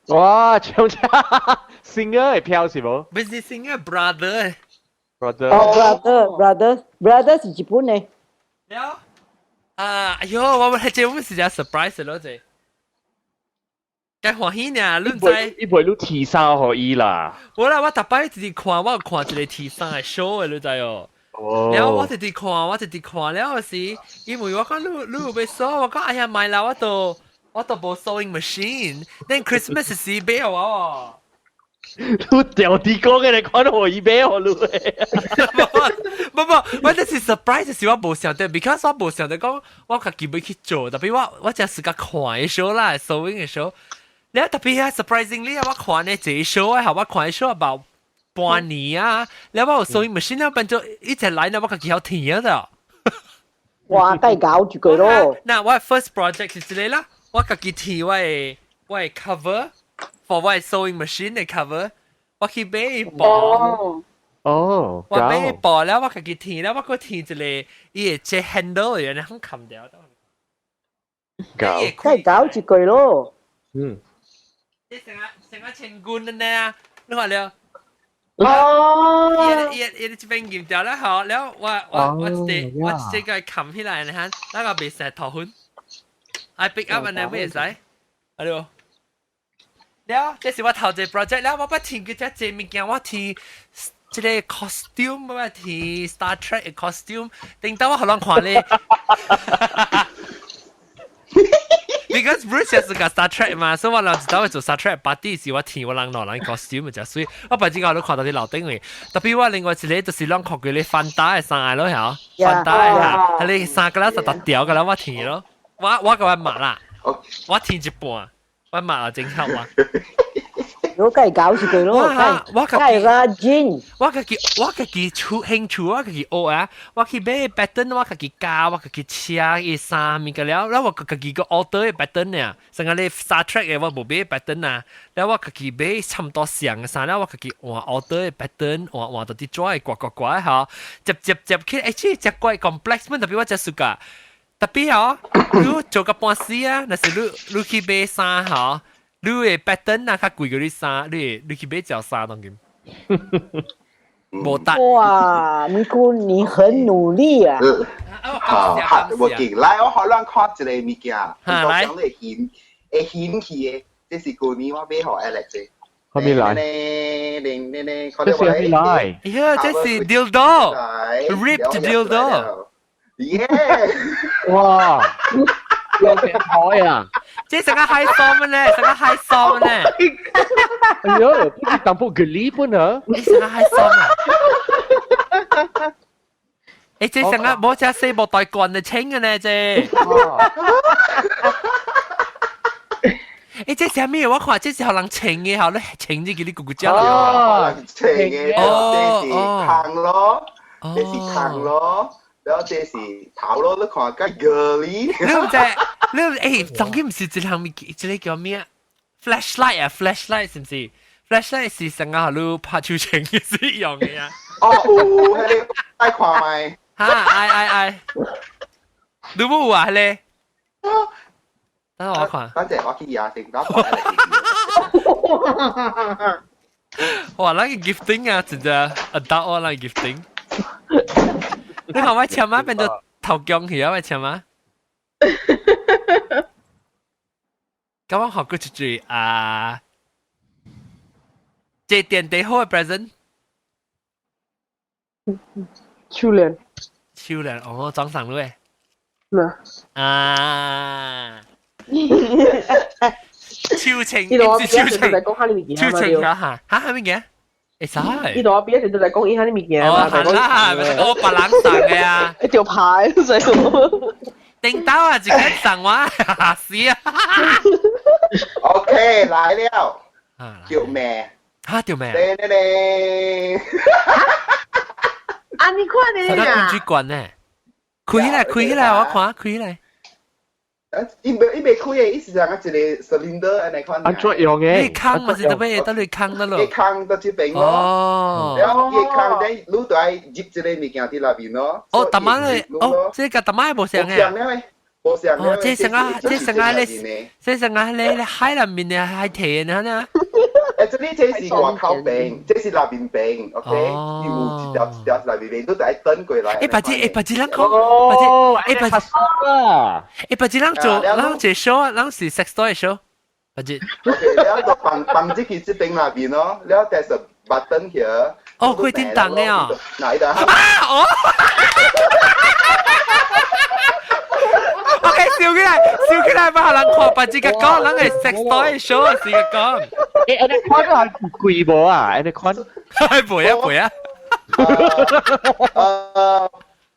哇！唱車，singer 會票是無？不是 singer brother。 brother。哦，brother，brother，brother 是日本的。了啊！哎喲，我們這我是只 surprise 咯，這。該歡喜呢，你知？伊袂你提衫予伊啦。我啦，我逐擺一直看，我有看一個提衫的 show 的，你知哦。了我一直看，我一直看了時，因為我講你你有欲做，我講哎呀，買啦，我都無 sewing machine，then Christmas 時買予我哦。你掉地講嘅，你看到伊買予你。不不，我這是 surprise 是我無想到，because 我無想到講我家己欲去做，特別我真是個看的 show 啦，sewing 的 show。了特別啊，surprisingly 我看呢這 show 啊，我看的 show about 半年啊，了我有 sewing machine 啊，變做一直來呢，我家己曉填啊。哇，該搞住佢咯。那我 first project 是這個啦。我家己填我的 cover for 我的 sewing machine 的 cover，我去買布，哦，我買布了，我家己填了，我閣填一個伊會這 handle 的，然後冚掉。搞，該搞一個咯。你成個成個千軍呢？你看了？哦，伊伊伊這邊驗掉了好，了我一個我這個冚起來，你看，那個袂使頭粉。I pick up 安呢會使，阿對。了，這是我頭一個 project 了，我捌填過這濟物件，我填這個 costume，我填 Star Trek 的 costume，頂到我予人看咧。Because Bruce 是個 Star Trek 嘛，所以我人知道會做 Star Trek party 時，我填我人兩人 costume 就所以我白只個都看到啲樓頂位。特別我另外一個就是咱看過咧翻打的衫咯，嚇，翻打的嚇，係你衫個啦實特條個啦，我填咯。我個我抹啦，我填一半，我抹啊整好啊。我梗係搞住佢咯，我梗係啦，Jean。我家己出興趣，我家己學啊，我去買 pattern，我家己教，我家己車伊衫物個了，然後我家己個 order 的 pattern 啊，成個你 Star Trek 的我無買 pattern 啊，然後我家己買差唔多像的衫，然後我家己換 order 的 pattern，換換到啲紙刮刮刮嚇，接接接起，欸，這隻怪 complex 嘛，特別我真 suka。特別哦，你做個半死啊，若是你去買衫吼，你的 pattern 啊較貴過你衫，你去買條衫當今。無得。哇，美姑你很努力啊！好，無勁，來我予咱看一個物件，我講你顯會顯起的，這是舊年我買予 Alex 的。後面來？這是啥物來？哎呀，這是 dildo，ripped dildo。耶！哇！有成台啊！這成個海爽呢，成個海爽呢。哎呦，不是當鋪吉利本啊？你成個海爽啊！欸，這成個無只四無大罐的清的呢，這。欸，這啥物？我看這是予人穿的，予你穿入去你咕咕叫。哦，穿的，這是空咯，這是空咯。然後這是頭咯，你看較 girly。你有知？你有欸，當今毋是一項物，這個叫咩？flashlight 啊，flashlight 是毋是？ flashlight 是成日你拍手槍嘅時用嘅啊。哦，有，彼個愛看覓。哈，愛愛愛，你冇啊咧？等我看。等陣我去牙先，等我看。哇，那個 gifting 啊，真正 adult 我那 gifting。你看我簽啊，變做頭僵去啊，我簽啊。咁我學過一句啊，這電地好嘅 present。手鏈。手鏈，哦，裝上咯。咩？啊。手情，呢度我手情，手情啊嚇嚇係乜嘢？會使。呢度我邊一直都嚟講伊遐啲物件嘛。哦，係啦，我別人送嘅啊。一條牌使。頂到啊，一個送我，嚇死啊！OK，來了。叫咩？嚇叫咩？嚟嚟嚟！啊，你看你啊！啥個主管呢？開起來，開起來，我看，開起來。伊未開的，伊是像一個 cylinder 按呢款。按怎用的？你空嘛是特別得你空得咯。伊空到這邊咯。哦。然後伊空，等你就愛入一個物件佇內面咯。哦，大媽咧，哦，這個大媽無相嘅。無相咧，無相哦，這成啊，這成啊咧，這成啊咧咧海內面的海提的呢？誒，這裡這是外口邊，這是內面邊，OK？伊有一條一條是內面邊，你就愛轉過來。誒，白姐，誒，白姐，咱講，白姐，誒，白姐，誒，白姐，咱做，咱這 show，咱是 sex toy show，白姐。 OK，了就放放進去這邊內面咯，了 there's a button here。哦，開叮當的哦。哪一個？啊，哦。OK，笑起來，笑起來，把人看，白姐個講，咱係 sex toy show 是個講。誒，你看個係貴無啊？你看，背啊背啊。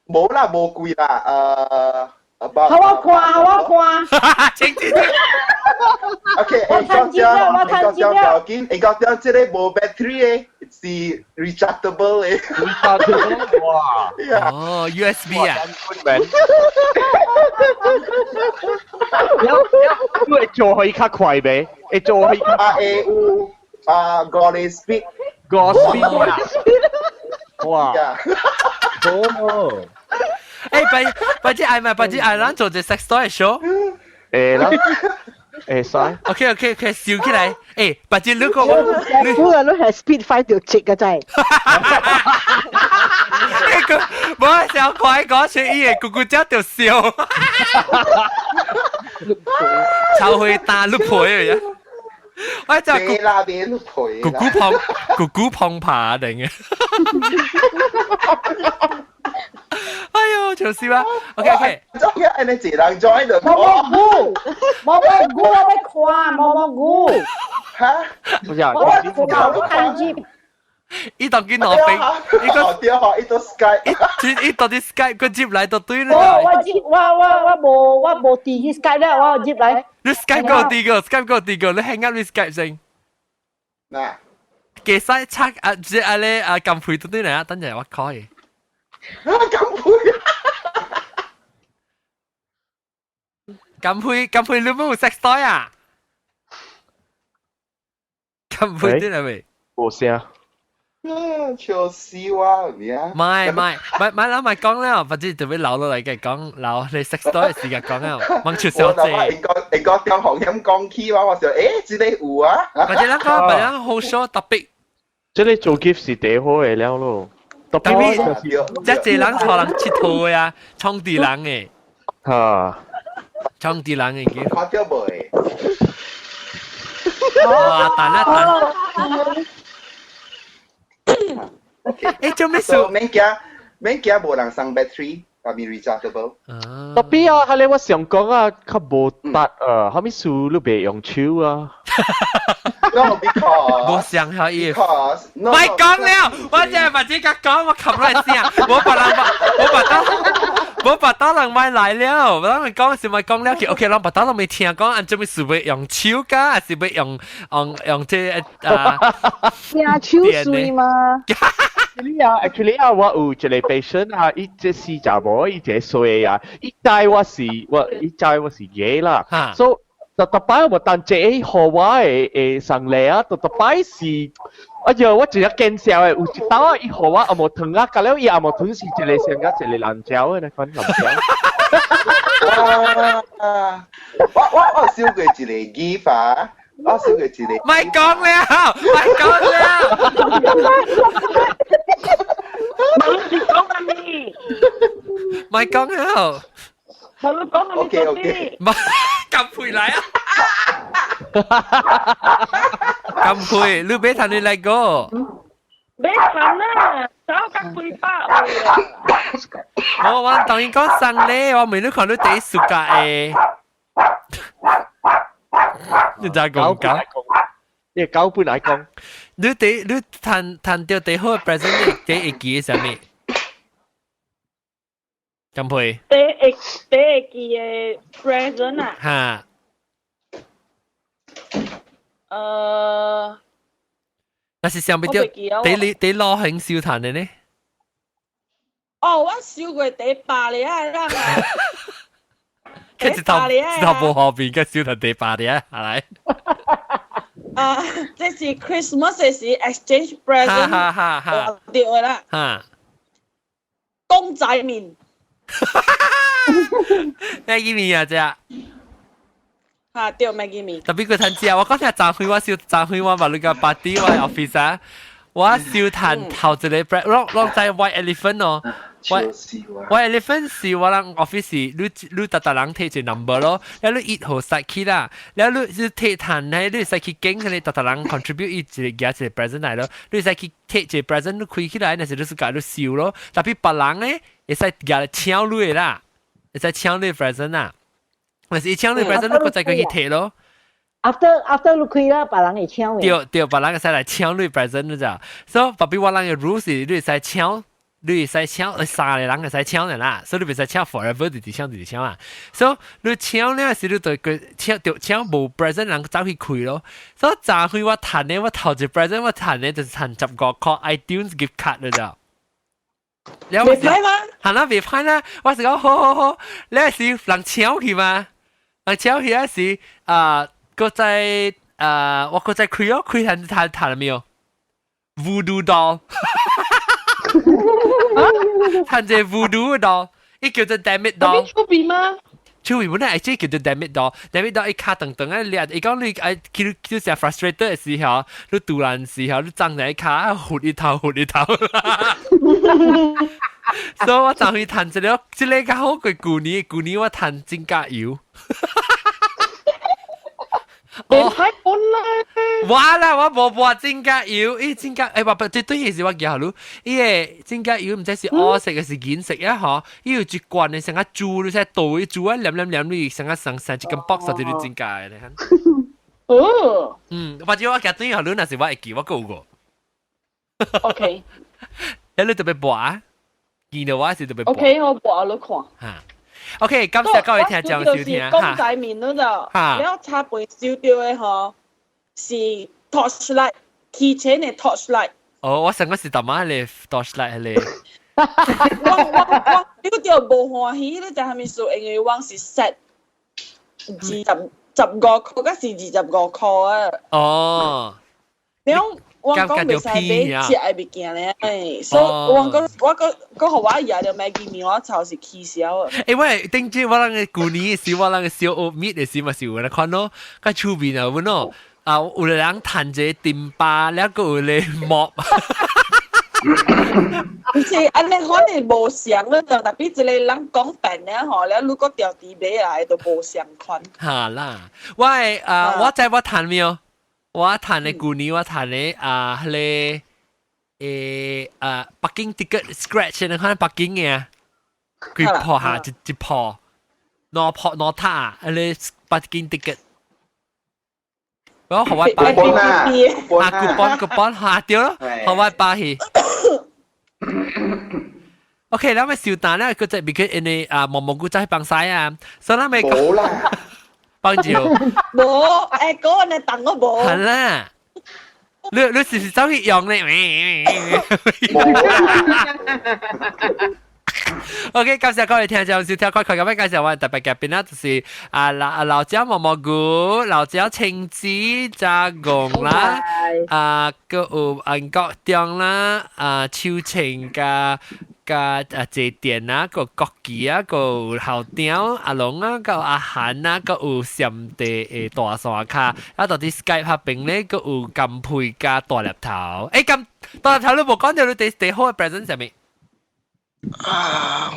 無啦，無貴啦，好我看，好我看。請請。 OK，我趁錢了，我趁錢了。緊，會講這個無 battery 的，是 rechargeable 的。 rechargeable 哇！哦，USB 啊。了了，你會做可以較快未？會做可以較啊會有啊五個 speed，五 speed 啊！哇！好哦。誒，白白姐愛咪白姐愛，咱做隻 sex toy show。會啦。會使。 OK OK OK，笑起來。誒，白姐你個我，你啊，你係 speed 5條直嘅真係。呢個冇想快講出伊個咕咕叫就笑。超會打綠皮啊！我就咕啦邊綠皮。咕咕碰咕咕碰爬定嘅。哎呦，笑死我！OK OK，做咩？你一人 join 就毛毛菇，毛毛菇我要看毛毛菇。哈？我呀，我看我看住。伊當見攞兵，伊個對吼，伊都 Skype，伊到啲 Skype 個接來到對啦。哦，我接我我我無我無佇去 Skype 啦，我接來。你 Skype 個第個，Skype 個第個，你 hang up 你 Skype 先。嗱，其實測啊，即係咧啊，撳配到對嚟啊，等陣我 call 佢。啊，撳配撳配撳配，你冇 sex toy 啊？撳配啲嚟未？無聲。笑死我呀！唔係唔係唔係，唔係講了，反正特別留落嚟嘅講留你 sex toy 時間講了，問出小姐。應該應該當紅險講起話，我想誒，這個有啊。或者咱講，或者好少特別。這個做 gift 是第好的了咯。特別這濟人可能佚佗的啊，創地人的。嚇！創地人的嘅。看到未？哇！等啊等。誒，做咩事？免驚，免驚，無人送 battery，下面 rechargeable。特別啊，係你我想講啊，較無達啊，後面事你袂用手啊。 No, because 無想下伊。 Because 唔係講了，我真係把這個講，我冚來先，我把人我把刀，我把刀人買來了，我人講是咪講了去？OK，人把刀人未聽講，按做咩事會用手㗎，還是會用用用這啊？聽手水嗎？ Actually 啊，actually 啊，我有一個 patient 啊，伊這死查某，伊這衰啊，伊知我是我，伊知我是 gay 啦，所以特特擺我當這予我的的送禮啊，特特擺是，哎呀，我真係見笑的，有一擺啊，伊予我紅毛糖啊，到了伊紅毛糖是一個上甲一個藍椒的，那款藍椒。哇！我收過一個 gift 啊，我收過一個。咪講了，咪講了。冇你講啊你，咪講了。冇你講啊你 OK OK。唔咁配來啊！咁配，你別談你來個。別談啦，走甲幾百位啊！我當然講送禮，我每日看你第一暑假的。你知講講？你狗本來講，你第你談談到第好 present，你第一記啥物？咁配？第一記的 present 啊？哈。那是想不到，第你第攞興燒炭的呢？哦，我收過第八個啊，人啊。佢一頭一頭無後邊，佢燒炭第八個啊，係來。啊，這是 Christmas 的時 exchange present，哈哈哈，對啦。哈。公仔麵。咩意麵啊？這？哈，對，咩意麵？特別佢趁食，我剛才昨昏我燒，昨昏我話你個 party 我 office 啊，我燒炭頭一個 bread，攏攏在 white elephant 哦。White white elephant 是我人 office 你你逐逐人提一個 number 咯，了你一號塞去啦，了你你提炭咧，你使去揀，可能逐逐人 contribute 一個寄一個 present 來咯，你使去提一個 present 你開起來，若是你自家你收咯，特別別人咧會使寄來搶你的啦，會使搶你 present 啊，若是伊搶你 present，你閣再過去提咯。 After 你開啦，別人會搶的。對對，別人會使來搶你 present 你知？所以特別我人的 rules 是，你會使搶。你會使搶，三個人會使搶的啦，所以你袂使搶 forever 直直搶直直搶啊。所以你搶了時，你就個搶就搶無 present 人走去開咯。所以昨昏我趁的，我頭一 present 我趁的就是趁15塊 iTunes gift card 了咋。袂歹嗎？係啦，袂歹啦。我是講好好好，你是人搶去嘛？人搶去啊是啊，閣再啊，我閣再開哦，開趁趁趁了沒有？Voodoo doll。趁這 voodoo doll，伊叫做 Damit doll。出邊嗎？出邊本來係這叫做 Damit doll，Damit doll 伊卡長長啊，掠伊講你愛叫叫成 frustrated 的時候，你突然時候你長在卡，糊一頭糊一頭。所以我昨昏趁這個，這個較好過舊年，舊年我趁指甲油。袂歹本啦！我啦，我無抹指甲油，伊指甲，欸，我不，這對是我記下嚕，伊個指甲油毋知是烏色還是銀色啊？吼，伊有一罐的，像個珠，你使倒伊珠啊，黏黏黏你，像個成成一根 box 佇你指甲的，你看。哦。嗯，或者我寄轉予你，若是我會記，我閣有個。 OK。你特別抹，見到我是特別抹。 OK，我抹你看。哈。OK，感謝各位聽眾收聽。公仔麵嗰度，了插飯收到的吼是 torchlight，汽車的 torchlight。哦，我上個是大媽咧 torchlight 咧。我丟到無歡喜，你知蝦米事？因為我是 set 25塊，還是25塊啊？哦。了我講袂使買食的物件咧，所以我講我講講予我爺就買見麵，我頭是起痟啊！欸，我頂次我人個舊年時，我人個小學搣的時嘛是有來看咯，較出面啊，阮咯，啊有個人彈一個丁巴，了閣有個木。毋是，按呢可能無相了，特別一個人講變了吼，了如果調佇買來就無相款。哈啦，我的啊，我知我彈沒有？我趁的舊年我趁的啊，彼个欸啊，北京 ticket scratch 你看北京的啊，幾鋪下一一鋪，兩鋪兩塔，彼个北京 ticket。我予我爸去啊，coupon coupon 下對咯，予我爸去。OK，咱咪收單咧，佢就 because 因為啊，毛毛菇仔放屎啊，所以咱咪無啦。幫照。無，欸，嗰個你等我無。係啦，你時時走去用咧。無啦。OK，感謝各位聽眾收聽，快快咁樣介紹我特別嘉賓啦，就是啊老老椒毛毛菇、老椒青子、炸貢啦，啊閣有韓國中啦，啊秋晴加加啊謝電啊，個國旗啊，個校長阿龍啊，個阿韓啊，閣有暹地的大山跤，啊到佇 Skype 彼邊咧，閣有金佩加大粒頭。欸，咁大粒頭你無講著你第第好嘅 present 啥物？啊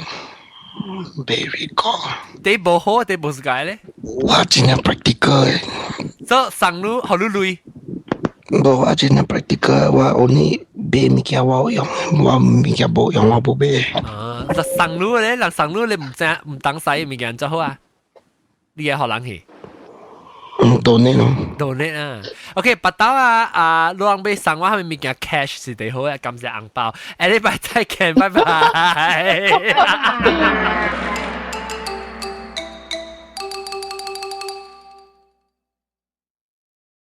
，very good。第無好，第無 suka 咧？我真正 practical 的。所以送你，予你鐳。無，我真正 practical，我 only 買物件我有用，我物件無用我無買。啊，就送你咧，人送你你毋知毋當使物件就好啊。你會予人去？嗯，donate 咯。 donate 啊。OK，白豆啊啊，你人欲送我啥物物件 cash 是最好啊，感謝紅包。下禮拜再見，拜拜。